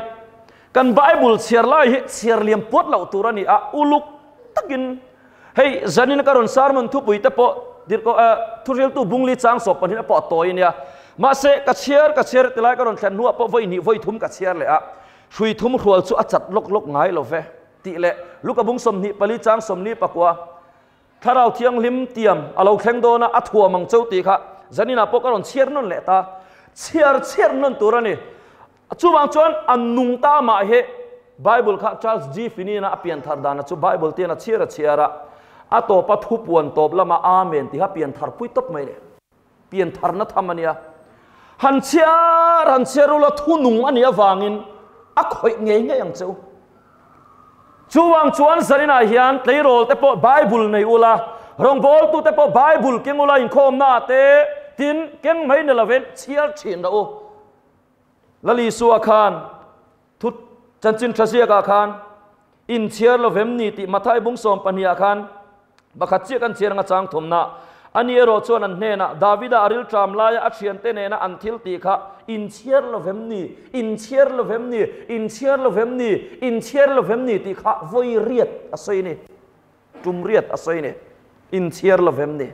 kan Bible chhiar lai hi chhiar liam puat loh tur a ni a, uluk takin hei zanin ka rawn sermon thupui te pawh dirko eh thuhriltu bungli chang sawp pahnih pawh a tawi nia. Mahse, ka chhiar ka chhiar tilai ka rawn thlen hnuah pawh vawi hnih vawi thum ka chhiar leh a, hrui thum hrual chu a chat lawk lawk ngai lo ve tih leh Luka bung 24 chang 44 Thlarau Thianghlim tiam a lo thleng dawn a, a thuam ang cheu tih kha zaninah pawh ka rawn chhiar nawn leh ta. Chhiar chhiar nawn tur a ni. Chuvang chuan a nung ta mah hi Bible kha Charles G. Finney-na a pian thar dana chu Bible tian a chhiar a chhiar a, a tawpa thupuan tawp lama Amen tih kha pian thar pui tawp mai le. Pian tharna tham a nia. Han chhiar han chhiar ula thu nung a nih avangin a khawih ngei ngei ang che u. Chuvang chuan zaninah hian tleirawl te pawh Bible nei ula, rawngbawltu te pawh Bible keng ula inkhawmnaah te tin keng mai ni lovin chhiar thin rawh u. Lalisua khan thu chanchin tha ziakah khan inchhiar lovem ni tih Mathai bung 12 ah khan pakhat chiah kan chhiar anga chang thawmna ani erawh chuan an hnenah Davida a rilṭam laia a thiante nena an thil tih kha inchhiar lovem ni inchhiar lovem ni inchhiar lovem ni inchhiar lovem ni tih kha vawi riat a sawi ni tum riat a sawi ni inchhiar lovem ni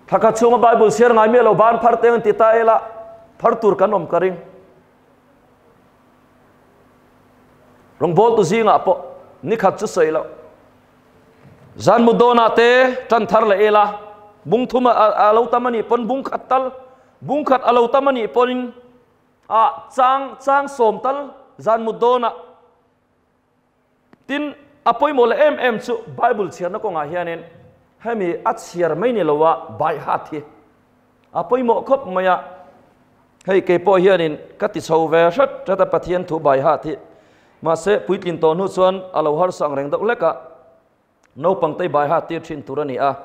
Thakhat chhunga Bible chhiar ngai miah lo ban phar teng an ti ta ela phar tur kan awm ka ring. Rawngbawltu zingah pawh nikhat chu sawi lo. Zan mut dawnah te tan thar leh ela bung thum a lo tam anih pawn bung khat tal bung khat a lo tam anih pawhin a chang chang sawm tal zan mut dawnah Tin, a pawimawh leh em em chu Bible chhiarna kawngah hianin hemi a chhiar mai ni loa baihat hi a pawimawh khawp mai a. Hei kei pawh hianin ka ti chho ve hret hret a Pathian thu baihat hi. Mahse, puitlin tawh hnu chuan a lo harsa ang reng deuh hlek a. Naupang te baihat tir thin tur a ni a.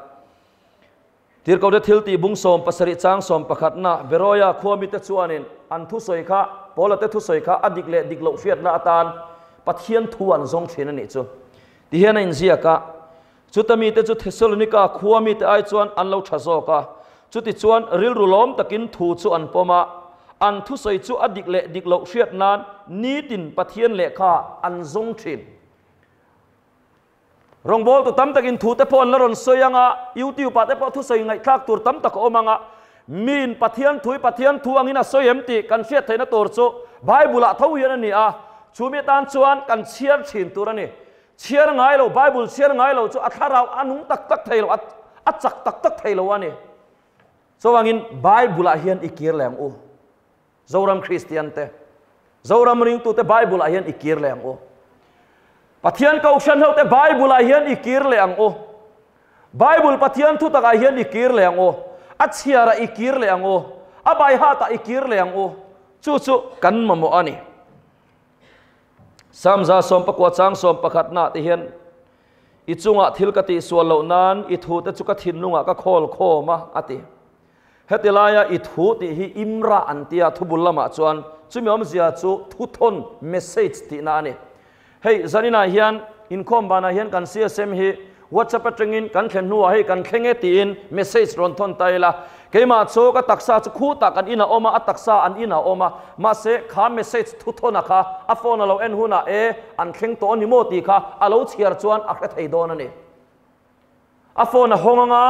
Tirhkohte thil tih bung 70 chang 11 na Beroia khua mite chuanin an thusawi kha Paula te thusawi kha a dik leh dik loh hriatna atan Pathian thu an zawng thin a nih chu. Ti hian a inziak a, Chuta mite chu Thesalonika khua mite ai chuan an lo tha zawk a, chuti chuan rilru lawm takin thu chu an pawm a, an thusawi chu a dik leh dik loh hriat nan nitin Pathian lehkha an zawng thin. Rawngbawltu tam takin thu te pawh an la rawn sawi ang a, YouTube ah te pawh thusawi ngaihthlak tur tam tak a awm ang a, miin Pathian thui Pathian thu angin a sawi em tih kan hriat theihna tur chu Bible ah tho hian a ni a, chumi atan chuan kan chhiar thin tur a ni. Chhiar ngai lo, Bible chhiar ngai lo chu a thlarau a nung tak tak thei lo, a chak tak tak thei lo a ni. Chuvangin Bible ah hian i kir leh ang u. Zoram Kristian te, Zoram ringtu te Bible ah hian i kir leh ang u. Pathian kohhran ho te Bible ah hian i kir leh ang u. Bible Pathian thu takah hian i kir leh ang u. A chhiarah i kir leh ang u. A baihatah i kir leh ang u. Chu chu kan mamawh a ni. Samza 19 chang 11 na te hian i chungah thil ka tih sual loh nan i thu te chu ka thinlungah ka khawl khawm a a ti. Heti laia i thu tih hi Imra an tia thubul lamah chuan chumi awmzia chu thuthawn, message, tihna a ni. Hei zaninah hian inkhawm banah hian kan CSM hi WhatsApp atangin kan thlen hnuah hei kan thleng e tiin message rawn thawn ta ila. Keimah chu ka taksa chu khutah kan inah awm a, a taksa an inah awm a, mahse kha message thuthawna kha a phone a lo en hunah e an thleng tawh a ni maw tih kha a lo chhiar chuan a hre thei dawn a ni. A phone a hawng anga,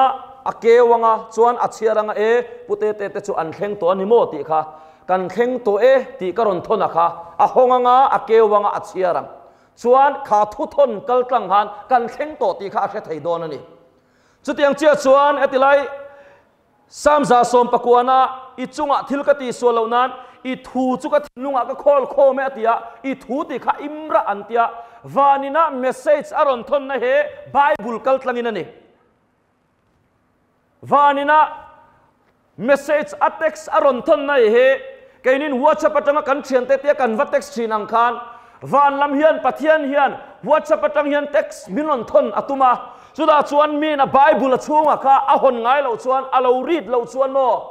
a keu anga, chuan a chhiar anga e, Pu Tete te chu an thleng tawh a ni maw tih kha, kan thleng tawh e tih ka rawn thawn a kha, a hawng anga, a keu anga, a chhiar ang. Chuan kha thuthawn kal tlang khan kan thleng tawh tih kha a hre thei dawn a ni. Chutiang chiah chuan hetilai Psalm 119 i chungah thil ka tihsual loh nan i thu chu ka thinlungah ka khawl khawm e a ti a, i thu tih kha imrah an ti a, vaninah message a rawn thawnna he Bible kal tlangin a ni. Vaninah message a text a rawn thawnna hi he keinin WhatsApp atanga kan thiante tia kan va text thin ang khan van lam hian Pathian hian WhatsApp atang hian text min rawn thawn a tum a, chutah chuan miin a Bible a chhungah kha a hawn ngai loh chuan a lo read loh chuan maw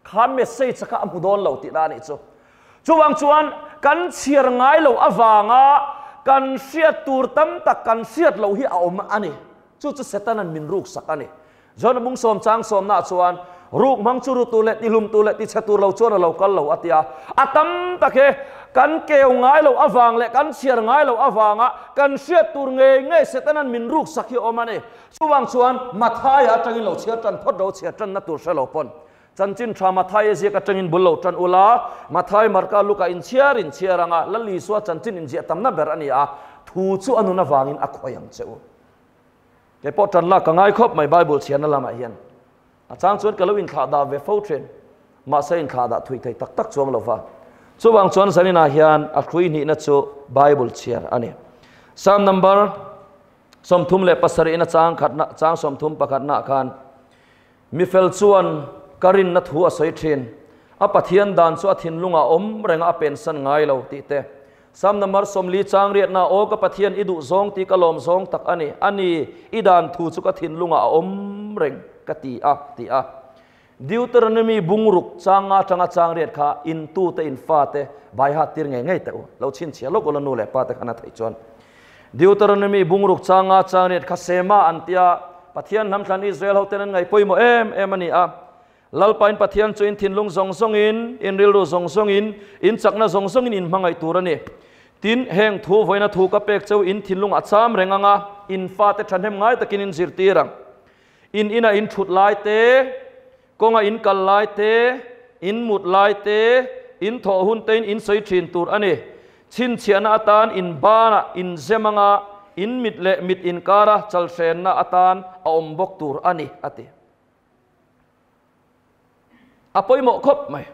kha message kha a hmu dawn lo tih na a nih chu. Chuvang chuan kan chhiar ngai loh avanga kan hriat tur tam tak kan hriat loh hi a awm a ni. Chu chu Setanan min ruksak a ni. John a bung sawm chang sawmnaah chuan ruk hmang chu ru tur leh tihlum tur leh tichhe tur lo chuan a lo kal lo a ti a. A tam tak he kan keu ngai loh avang leh kan chhiar ngai loh avanga kan hriat tur ngei ngei Setanan min ruksak hi a awm a ni. Chuvang chuan Mathaia atangin lo chhiar tan phawt ro chhiar tanna tur hre lo pawn Chanchin tha Mathaia ziak atangin bul lo tan ula, Mathai, Marka, Luka inchhiar inchhiar anga Lal Isua chanchin inziah tamna ber a ni a, thu chu a nun avangin a khawi ang che u. Kei pawh tan lak ka ngai khawp mai Bible chhiarna lamah hian. A chang chuan ka lo inthlah dah ve fo thin, mahse inthlah dah thui thei tak tak chuang lo va. Chuvang chuan zaninah hian a hrui hnihna chu Bible chhiar a ni. Psalm number 37 ina chang khatna chang 31 nah khan mifel chuan ka rinna thu a sawi thin a Pathian dan chu a thinlungah awm renga a pensan ngai lo tih te. Psalm number 40 chang riatna aw ka Pathian i duh zawng ti ka lawm zawng tak ani ani i dan thu chu ka thinlungah a awm reng ka ti a ti a. Deuteronomy bungruk changa tanga chang riat kha in tu te in fa te bai ha tir ngei ngei te u lo chin chhia lok ula nu leh pa te khana thei chuan. Deuteronomy bungruk changa chang riat kha sema an tia Pathian hnam thlan Israel ho ten an ngai pawimawh em em ani a. Lalpain Pathian chu in thinlung zawng zawngin, in rilru zawng zawngin, in chakna zawng zawngin in hmangaih tur a ni. Tin, heng thu vawiina thu ka pek cheu in thinlung a cham reng ang a, in fate thahnem ngai takin in zirtir ang. In inah in thut lai te, kawnga in kal lai te, in mut lai te, in thawh hun tein in sawi thin tur a ni. Chhinchhiahna atan in banah in zem anga, in mit leh mit inkara chalhrenna atan a awm bawk tur a ni, a ti. A pawimawh khawp mai.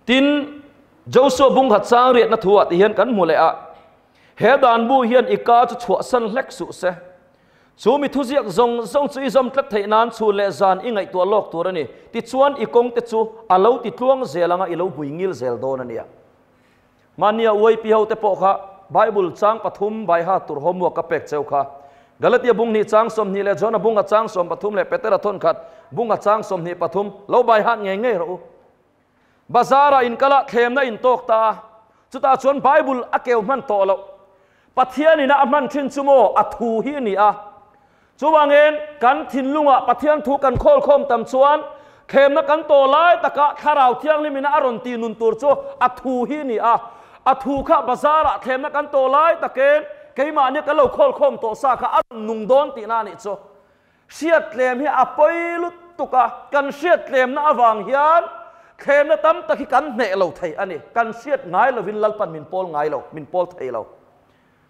Tin, Joshua bung khat chang riatna thu ah ti hian kan hmu leh a, he dan bu hian i ka chu chhuahsan hlek suh se. Chu mi thuziak zawng zawng chu i zawm tlat theih nan chhun leh zan i ngaihtuah lawk tur a ni. Tichuan i kawng te chu a lo ti tluang zel anga i lo bui ngil zel dawn a nia. Mahnia UAP ho te pawh kha Bible chang pathum baiha tur homework ka pek cheu kha. Galatia bung hnih chang 20 leh Johna bunga chang 13 leh Petera thawn khat bunga chang 23 lo baihat ngei ngei rawh u. Bazara in kala thlemna in tawk ta a, chutah chuan Bible a keu hman tawh loh. Pathian ina a hman thin chu maw a thu hi a ni a. Chuvangin kan thinlungah Pathian thu kan khawl khawm tam chuan thlemna kan tawh lai takah Thlarau Thianghlim ina a rawn ti nun tur chu a thu hi a ni a. A thu kha bazarah thlemna kan tawh lai takin keimahni kan lo khawl khawm tawh sa kha a rawn nung dawn tihna a nih chu. Hriat tlem hi a pawi lutuk a, kan hriat tlemna avang hian thlemna tam tak hi kan hneh lo thei a ni. Kan hriat ngai lovin Lalpan min pawl ngai lo, min pawl thei lo.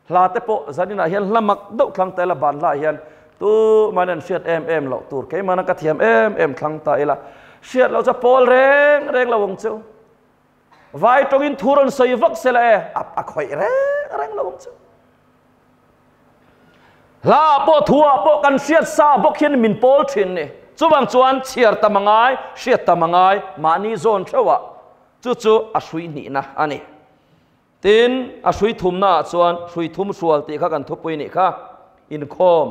Hla te pawh zaninah hian hla mak deuh thlang ta ila ban hla hian tu man an hriat em em loh tur keimahna ka thiam em em thlang ta ila hriat loh chu pawl reng reng lo ang chu. Vai tawngin thu rawn sawi vak sela e a khawih reng reng lo ang chu. Hla pawh thu ah pawh kan hriat sa bawk hian min pawl thin ni. Chuvang chuan chhiar tam a ngai, hriat tam a ngai, mahni zawn theuhah chu chu a hrui hnihna a ni. Tin, a hrui thumnaah chuan hrui thum hrual tih kha kan thupui nih kha, inkhawm,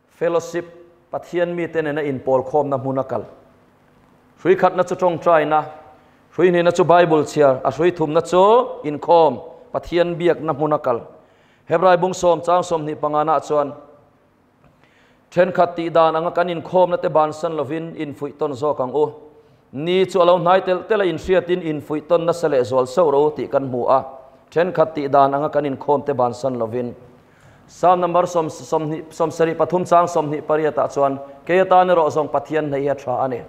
fellowship, Pathian mite nena inpawl khawmna hmun a kal. Hrui khatna chu tawngtaina, hrui hnihna chu Bible chhiar, a hrui thumna chu inkhawm, Pathian biakna hmun a kal. Hebrai bung sawm chang 25 nah chuan thenkhat tih dan anga kan inkhawmna te bansan lovin infuih tawn zawk ang u. Ni chu a lo hnai tel tel a inhriatin infuih tawn nasa leh zual sauh ro tih kan hmu a. Thenkhat tih dan anga kan inkhawm te bansan lovin. Psalm number 73 chang 28 ah chuan kei atan erawh zawng Pathian hnei hi a tha a ni.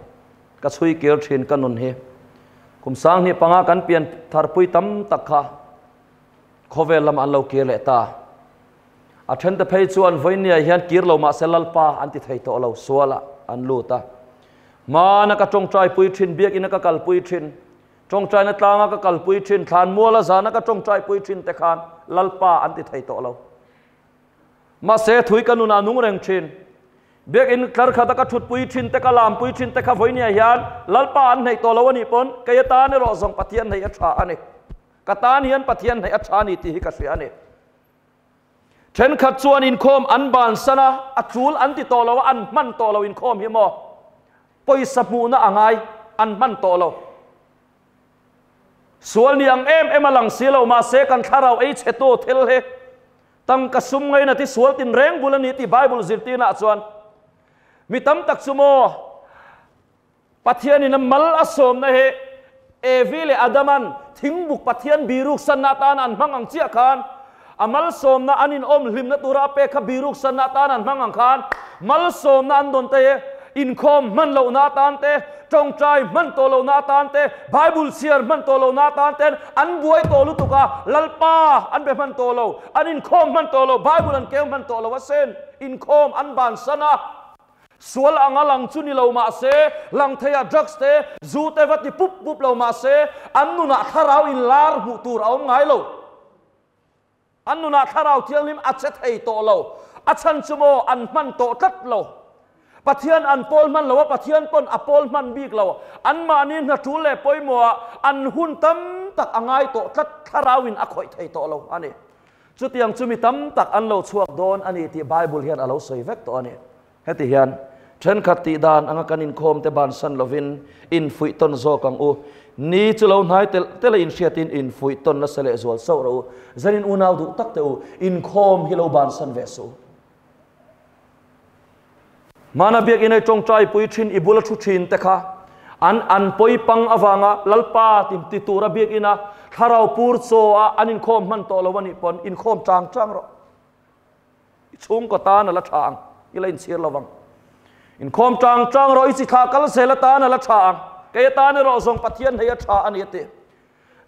Ka chhui kir thin ka nun hi. Kum 15 kan pian tharpui tam tak kha. Khawvel lamah an lo kir leh ta. A thente phei chuan vawinia hian kir lo mah se Lalpa an ti thei tawh lo, sualah an lut a. Hmana ka tawngtai pui thin, biakina ka kalpui thin, tawngtaina tlanga ka kalpui thin, thlanmuala zana ka tawngtai pui thin te khan Lalpa an ti thei tawh lo. Mahse thui ka nunah nung reng thin. Biakinn tlar khata ka thutpui thin te ka lampui thin te kha vawinia hian Lalpa an hneih tawh lo a nih pawn kei atan erawh zawng Pathian hneih a tha a ni. Ka tan hian Pathian hneih a tha a ni tih hi ka hria a ni. Thenkhat chuan inkhawm an bansan a, a tul an ti tawh lo a, an hman tawh lo inkhawm hi maw? Pawisa hmuhna a ngai, an hman tawh lo. Sual ni ang em em a lang si lo, mahse kan thlarau ei chhetu thil hi tangka sum ngaina ti sual tinreng bul a ni tih Bible zirtirnaah chuan mi tam tak chu maw Pathianin a mal a sawmna hi Evi leh Adaman thingbuk Pathian biruksanna atana an hmang ang chiah khan, a malsawmna an inawm hlimna tura a pek kha biruksanna atana an hmang ang khan, malsawmna an dawn te hi inkhawm hman lohna atan te, tawngtai hman tawh lohna atan te, Bible chhiar hman tawh lohna atan ten an buai tawh lutuk a, Lalpa an be hman tawh lo, an inkhawm hman tawh lo, Bible an keu hman tawh lo asin, inkhawm an bansan a. Sual anga lang chu ni lo mah se, lang theiah drugs te, zu te va ti pup pup lo mah se, an nunah thlarau in lar hmuh tur a awm ngai lo. An nunah thlarau thianghlim a che thei tawh lo. A chhan chu maw an hman tawh tlat lo. Pathian an pawl hman lo a, Pathian pawn a pawl hman bik lo. Anmahni hna tul leh pawimawhah an hun tam tak a ngai tawh tlat, thlarau in a khawih thei tawh lo a ni. Chutiang chu mi tam tak an lo chhuak dawn a ni tih Bible hian a lo sawi vek tawh a ni. Heti hian, thenkhat tih dan anga kan inkhawm te bansan lovin infuih tawn zawk ang u. Ni chu lo hnai telh telh a inhriatin infuih tawn nasa leh zual sauh rawh u. Zanin unau duh tak teh u, inkhawm hi lo bansan ve suh u. Hmana biakinn ei tawngtai pui thin i bula thu thin te kha an an pawi pang avanga Lalpa ti ti tura biakinn a thlarau pur chaw a an inkhawm hman tawh lo a nih pawn inkhawm chang chang rawh. I chhungkaw tan a la tha ang, i la inchhir lo vang. Inkhawm chang chang rawh, i chi thlah kal zel atan a la tha ang, kei atan erawh zawng Pathian hei a tha a ni a ti.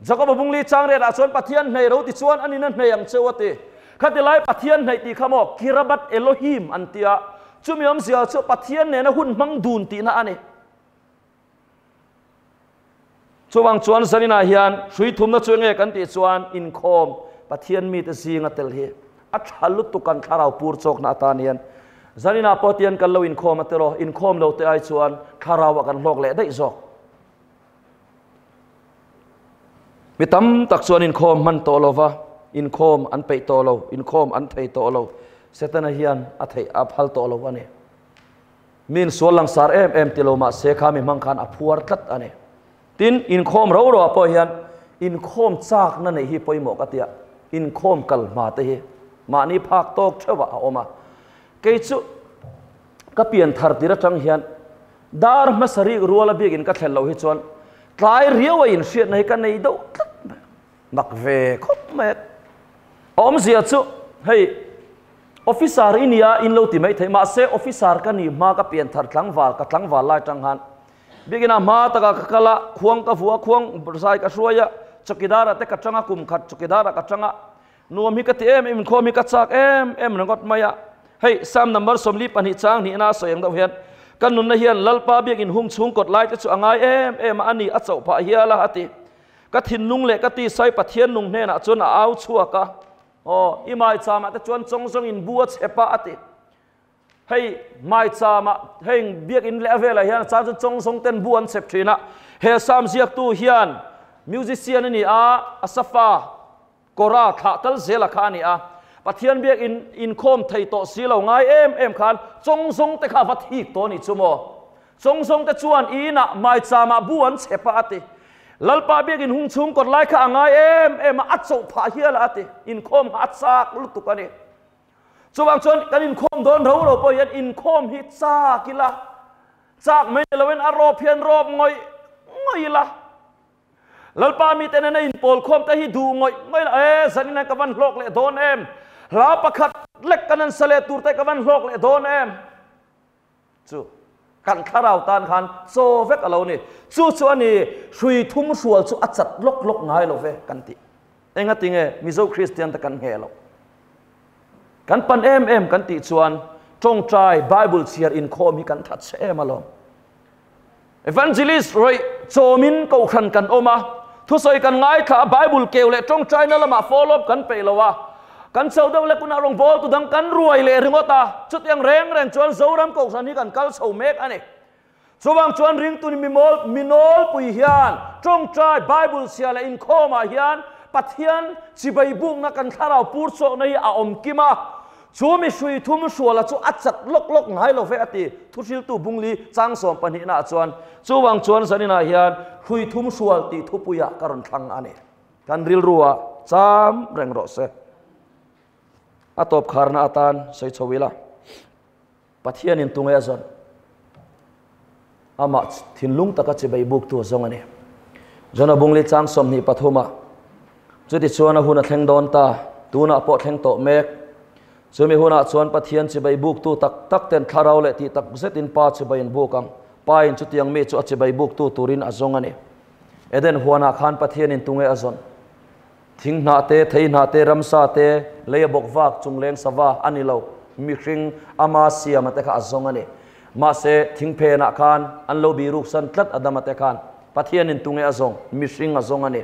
Jakob-a bungli chang riatah chuan Pathian hneih ro ti chuan a nina hneih ang cheu a ti. Khati lai Pathian hneih tih kha maw Kirabat Elohim an ti a, chumi awmzia chu Pathian nena hun hmang dun tihna a ni. Chuvang chuan zaninah hian hrui thumna chu enge kan tih chuan inkhawm Pathian mite zinga tel hi a tha lutuk kan thlarau pur chawkna atan hian zaninah pawh tian kan lo inkhawm a tiraw, inkhawm lo te ai chuan thlarauah kan hlawk leh daih zawk. Mi tam tak chuan inkhawm hman tawh lo va, inkhawm an peih tawh lo, inkhawm an thei tawh lo. Setana hian a theih a phal tawh lo a ni. Mi insual langsar em em ti lo mah se kha mi hmang khan a phuar tlat a ni. Tin, inkhawm ro roah pawh hian inkhawm chakna neih hi pawimawh ka tia, inkhawm kal hma te hi mahni phak tawk theuhah a awm a. Kei chu ka pian thar tir atang hian dar hmasa rik ruala biakin ka thlen loh hi chuan tlai riau a inhriatna hi ka nei deuh tlat mai. Mak ve khawp mai a. Awmzia chu hei officer i nia in lo ti mai thei mahse officer ka ni hma ka pian thar tlangval ka tlangval lai tang han biakin a hma taka ka kal a khuang ka vua khuang zai ka hruai a chawkidar ah te ka tang a kum khat chawkidar ah ka tang a Nuam hi ka ti em em, inkhawm hi ka chak em em ringawt mai a. Hei, Psalm number 42 chang hnihna a sawi ang deuh hian, Ka nunna hian Lalpa biak inhung chhung kawt lai te chu a ngai em em a, a ni, a chauh phah hial a, a ti. Ka thinlung leh ka tisai Pathian nung hnenah chuan a au chhuak a, Aw, i maicham ah te chuan chawng zawng in bu a chhep a, a ti. Hei, maicham ah, heng biakin leh a velah hian a chang chuan chawng zawng ten bu an chhep thin a. He Psalm ziaktu hian musician a ni a, Asafa, Kora thlah kal zela kha a ni a, Pathian biak in inkhawm thei tawh si lo ngai em em khan chawngzawng te kha a va thik tawh a ni chu maw? Chawngzawng te chuan i inah maicham-ah bu an chhep a a ti. Lalpa biak in hung chhung kawt lai kha a ngai em em a, a chauh phah hial a a ti. Inkhawm kha a chak lutuk a ni. Chuvang chuan kan inkhawm dawn ro ro pawh hian inkhawm hi chak ila, chak mai ni loin a rawp hian rawp ngawih ngawih ila. Lalpa mite nena inpawl khawm te hi duh ngawih ngawih la, e zanin hian ka van hlawk leh dawn em? Hla pakhat lek kan an sa leh tur te ka van hlawk leh dawn em? Chu kan thlarau tan khan chaw vek a lo ni. Chu chu a ni, hrui thum hrual chu a chat lawk lawk ngai lo ve kan ti. Engatinge Mizo Kristian te kan ngheh loh? Kan pan em em kan tih chuan tawngtai Bible chhiar inkhawm hi kan that che em alawm. Evangelist rawih chawmin kohhran kan awm a, thusawi kan ngaithla a, Bible keu leh tawngtaina lamah follow up kan peih lo a, kan chho deuh leh kunah rawngbâwl tu dang kan ruai leh ringawt a, chutiang reng reng chuan Zoram kohhran hi kan kal chho mek a ni. Chuvang chuan ringtu ni mimawl minawlpui hian tawngtai Bible chhia leh inkhawmah hian Pathian chibai bukna kan thlarau pur chhuakna hi a awm kim a, Chu mi hrui thum hruala chu a chat lawk lawk ngai lo ve a ti. Thuhriltu Bungli chang sawm pahnihnah chuan, Chuvang chuan zaninah hian hrui thum hrual tih thupuiah ka rawn thlang a ni. Kan rilruah cham reng rawh se. A tawp kharna atan sawi chho ila. Pathianin tunge a zawn? Amah thinlung taka chibei buktu a zawng a ni. Jona Bungli chang 23 ah, Chutichuan a hun a thleng dawn ta, tunah pawh thleng tawh mek. Chumi hunah chuan Pathian chibei buktu tak tak ten thlarau leh tih tak zetin Pa chibei an buk ang. Pa in chutiang mi chu a chibei buktu turin a zawng a ni. Eden huanah khan Pathianin tunge a zawn? Thing hnah te, thei hnah te, ramsa te, lei a bawk vak, chungleng sava a ni lo, mihring ama siama te kha a zawng a ni. Mahse, thing phenah khan an lo biruksan tlat Adama te khan Pathianin tunge a zawng? Mihring a zawng a ni.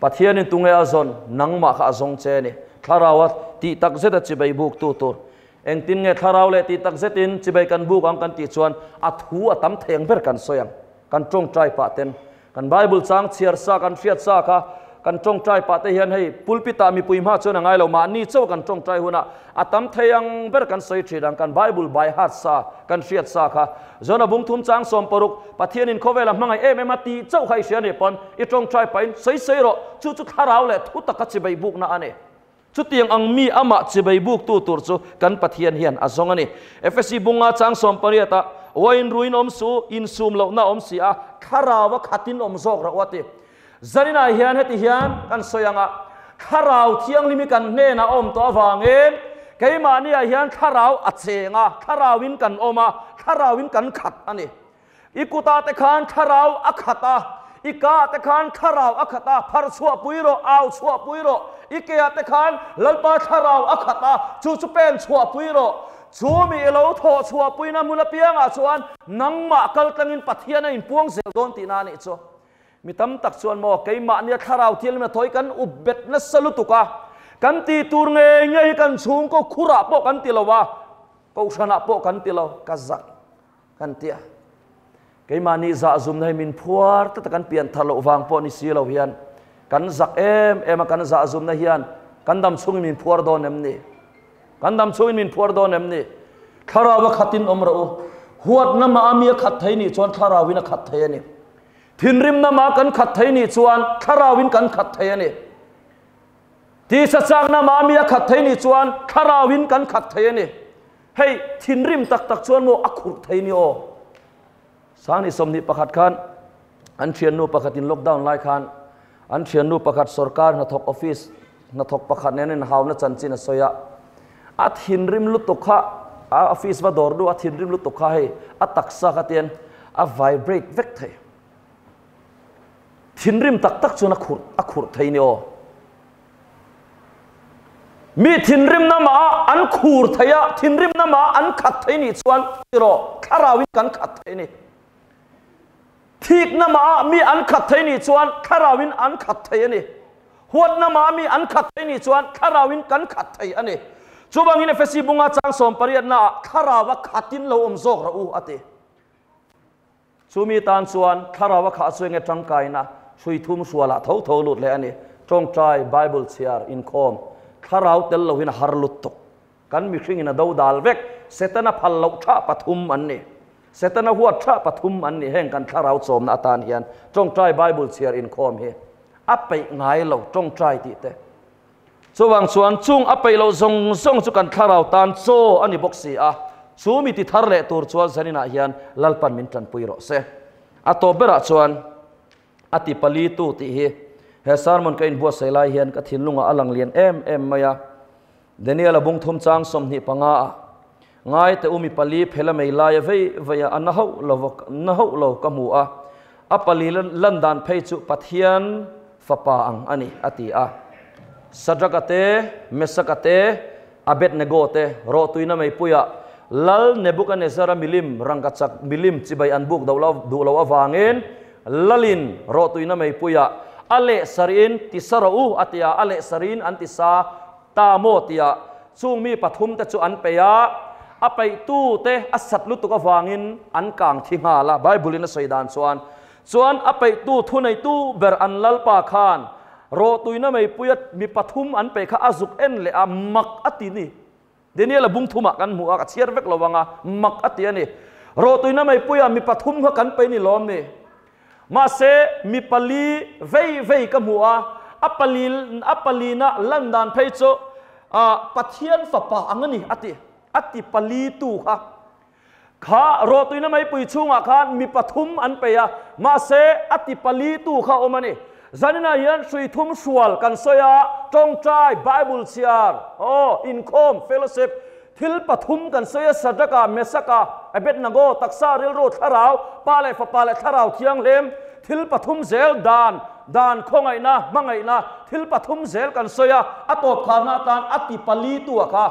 Pathianin tunge a zawn? Nangmah kha a zawng che a ni. Thlaraua tih tak zeta chibei buktu tur. Engtin nge thlarau leh tih tak zetin chibei kan buk ang kan tih chuan a thu a tam thei ang ber kan sawi ang. Kan tawngtai pah ten Kan Bible chang chhiar sa kan hriat sa kha kan tawngtai pah te hian hei pulpit ah mipui hma chuan a ngai lo, mahni chauh kan tawngtai hunah a tam thei ang ber kan sawi thin ang, kan Bible by heart sa kan hriat sa kha. Jona bung thum chang 60, Pathianin khawvel a hmangaih em em a tih chauh kha i hria nih pawn i tawngtai pahin sawi sawi rawh, chu chu thlarau leh thu taka chibei bukna a ni. Chutiang ang mi amah chibei buktu tur chu kan Pathian hian a zawng a ni. Efesi bunga chang 18 ah, Uain ruin awm su, insum lohna awm si a, thlarau a khatin awm zawk rawh u a ti. Zaninah hian heti hian kan sawi ang a, Thlarau Thianghlim hi kan hnenah a awm tawh avangin keimahniah hian thlarau a cheng a, thlarauin kan awm a, thlarauin kan khat a ni. I kutah te khan thlarau a khat a, i kaah te khan thlarau a khat a, phar chhuah pui rawh, au chhuah pui rawh. I keah te khan Lalpa thlarau a khat a, chu chu pen chhuah pui rawh. Chu mi i lo thawh chhuah puina hmun apiangah chuan nangmah kal tlangin Pathian a inpuang zel dawn tihna a nih chu. Mi tam tak chuan maw keimahnia thlarau thianghlim a thawi kan up bet nasa lutuk a, kan tih tur ngei ngei hi kan chhungkaw khurah pawh kan ti lo a, kohhranah pawh kan ti lo, ka zak. Kan ti a, keimahni zah zumna hi min phuar tlat a, kan pian thar loh vang pawh ni si lo hian kan zak em em a, kan zah zumna hian kan dam chhungin min phuar dawn em ni? Kan dam chhungin min phuar dawn em ni? Thlarau a khatin awm rawh u. Huatna mah a mi a khat thei nih chuan thlarauin a khat thei a ni. Thinrimna mah kan khat thei nih chuan thlarauin kan khat thei a ni. Tisa chakna mah a mi a khat thei nih chuan thlarauin kan khat thei a ni. Hei thinrim tak tak chuan maw a khurh thei ni aw. Sangni 21 khan an thiannu pakhatin lockdown lai khan an thiannu pakhat sorkar hnathawk office hnathawk pakhat nen in hauna chanchin a sawi a. A thinrim lutuk kha a office va dawr du a thinrim lutuk kha hei a taksa kha tian a vibrate vek thei. Thinrim tak tak chuan a khurh a khurh thei ni aw. Mi thinrimna mah an khur thei a, thinrimna mah an khat thei nih chuan tiraw thlarauin kan khat thei ni. Thikna mah mi an khat thei nih chuan thlarauin an khat thei a ni. Huatna mah mi an khat thei nih chuan thlarauin kan khat thei a ni. Chuvangin Efesi bunga chang 18 naah thlaraua khatin lo awm zawk rawh u a ti. Chumi tan chuan thlarau a khah chu enge tangkaina hrui thum hrualah tho tho lut leh a ni. Tawngtai, Bible chhiar, inkhawm, thlarau tel lohin a har lut tuk. Kan mihringin a do dal vek. Setana phal loh tha pathum an ni. Setana huat tha pathum an ni heng kan thlarau chawmna atan hian tawngtai, Bible chhiar, inkhawm hi a peih ngai lo tawngtai tih te. Chuvang chuan chung a peih loh zawng zawng chu kan thlarau tan chaw a ni bawk si a, chu mi ti thar leh tur chuan zaninah hian Lalpan min tanpui rawh se. A tawp berah chuan a ti pali tu tih hi he sermon ka inbuatsaih lai hian ka thinlungah a lang lian em em mai a. Daniel-a bung thum chang 25 ah ngai teh u mi pali phela mei laia vei vei a, a na hauh lo na hauh lo ka hmu a, a pali lan dan phei chu Pathian Fapa ang a ni, a ti a. Sadraka te, Mesaka te, Abednego te rawhtuina meipuiah Lal Nebukanezzara milim rangkachak milim chibai an buk duh loh avangin Lalin rawhtuina meipuiah a leh sarihin ti sa rawh u a ti a, a leh sarihin an ti sa ta maw tia chung mi pathum te chu an peih a, a peihtu te a sat lutuk avangin an kang thi nghal a, Bible in a sawi dan chuan Chuan a peihtu thuneitu ber an Lalpa khan rawhtuina meipuia mi pathum an peih kha a zuk en leh a, mak a ti ni. Daniel-a bung thumah kan hmu a, ka chhiar vek lo ang a, mak a ti a ni. Rawhtuina meipuia mi pathum kha kan peih ni lawm ni. Mahse, mi pali vei vei ka hmu a, a pali a palina lan dan phei chu Pathian fapa ang a ni a ti, a ti pali tu kha. Kha rawhtuina meipui chhungah khan mi pathum an peih a, mahse a ti pali tu kha a awm a ni. Zaninah hian hrui thum hrual kan sawi a, tawngtai, Bible chhiar, aw, inkhawm, fellowship, thil pathum kan sawi a, Sadraka, Mesaka, Abednego, taksa, rilru, thlarau, Pa leh Fapa leh Thlarau Thianghlim, thil pathum zel dan, dan, khawngaihna, hmangaihna, thil pathum zel kan sawi a, a tawp kharna atan a ti pali tu a kha.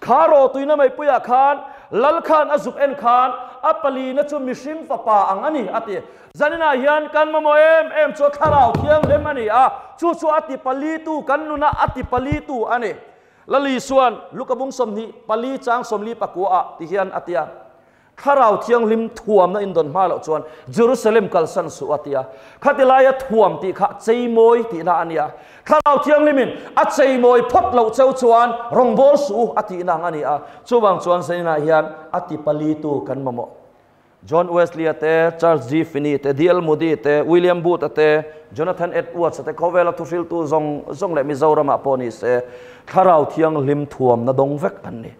Kha rawtuina meipuiah khan Lal khan a zuk en khan a palina chu mihring fapa ang a ni, a ti. Zaninah hian kan mamawh em em chu Thlarau Thianghlim a ni a, chu chu a ti palitu, kan nuna a ti palitu a ni. Lal Isua'n Luka bung 24 chang 44 ah ti hian a ti a. Thlarau Thianghlim thuamna in dawn hma loh chuan Jerusalem kalsan suh a ti a. Khati laia thuam tih kha cheimawi tihna a nia. Thlarau Thianghlimin a cheimawi phawt loh cheu chuan rawngbâwl suh u a tihna ang a ni a. Chuvang chuan Zaninah hian a ti palitu kan mamawh. John Wesley-a te, Charles G. Finney te, D. L. Moody te, William Booth-a te, Jonathan Edwards-a te, khawvela thuhriltu zawng zawng leh Mizoramah pawh ni se, Thlarau Thianghlim thuamna dawng vek an ni.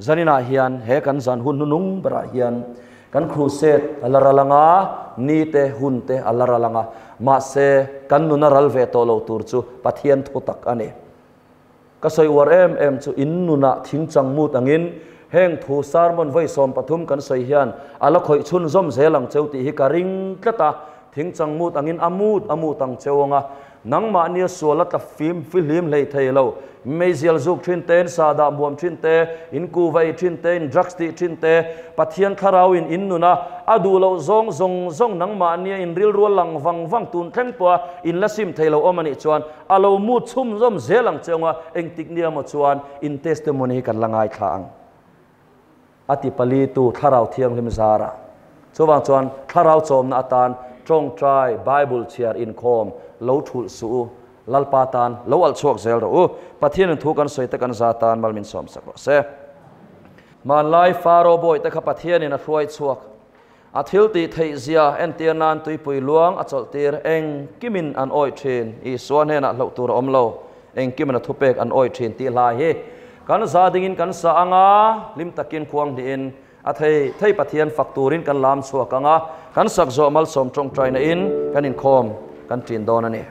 Zaninah hian he kan zan hun hnunung berah hian kan crusade a la ral ang a, ni te, hun te a la ral ang a, mahse kan nun a ral ve tawh lo tur chu Pathian thu tak a ni. Ka sawi uar em em chu in nunah thingchang mut angin heng thu sermon vawi 13 kan sawi hian a la khawih chhunzawm zel ang cheu tih hi ka ring tlat a, thingchang mut angin a mut a mut ang cheu ang a, Nangmahnia sual a tla fim fihlim hlei thei lo. Meizial zuk thin te, in sahdah muam thin te, in kuva ei thin te, in drugs tih thin te, Pathian thlarau in in nun a, a duh loh zawng zawng zawng nangmahnia in rilru a lang vang vang tun thleng pawh a in la sim thei lo awm a nih chuan a lo mut chhumzawm zel ang che anga engtik nia maw chuan in testimony hi kan la ngaithla ang. A ti palitu Thlarau Thianghlim zarah. Chuvang chuan Thlarau chawmna atan tawngtai, Bible chhiar inkhawm lo thulh suh u, Lalpa tan lo alh chhuak zel rawh u. Pathianin thu kan sawi te kan za tan mal min sawmsak rawh se. Hmanlai Faro bawi te kha Pathianin a hruai chhuak. A thil tih theih zia entir nan tuipui luang a chawlh tir engkimin an awih thin. Isua hnenah hlauh tur a awm lo, engkimin a thupek an awih thin tih hlai hi kan za dingin kan sa ang a, hlim takin khuang hnihin a thei thei Pathian fak turin kan lam chhuak ang a, kan sak zawh malsawm tawngtaina in kan inkhawm kan ṭin dawn a ni.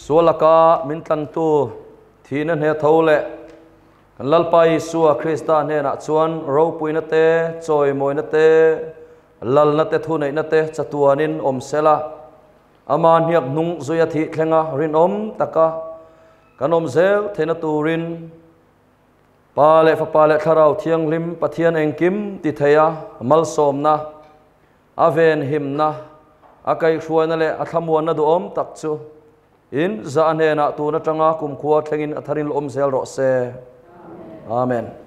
Sual laka min tlantu thihna hne tho leh kan Lalpa Isua Krista hnenah chuan ropuina te, chawimawina te, lalna te, thuneihna te chatuanin awm sela, ama hniak hnung zuia thih thlenga rinawm taka kan awm zel theihna turin Pa leh Fapa leh Thlarau Thianghlim Pathian engkim ti theia malsawmna, a venhimna, a kaihhruaina leh a thlamuanna duhawm tak chu in zah hnenah tun atanga kumkhua thlengin a tharin lawm zel rawh se. Amen.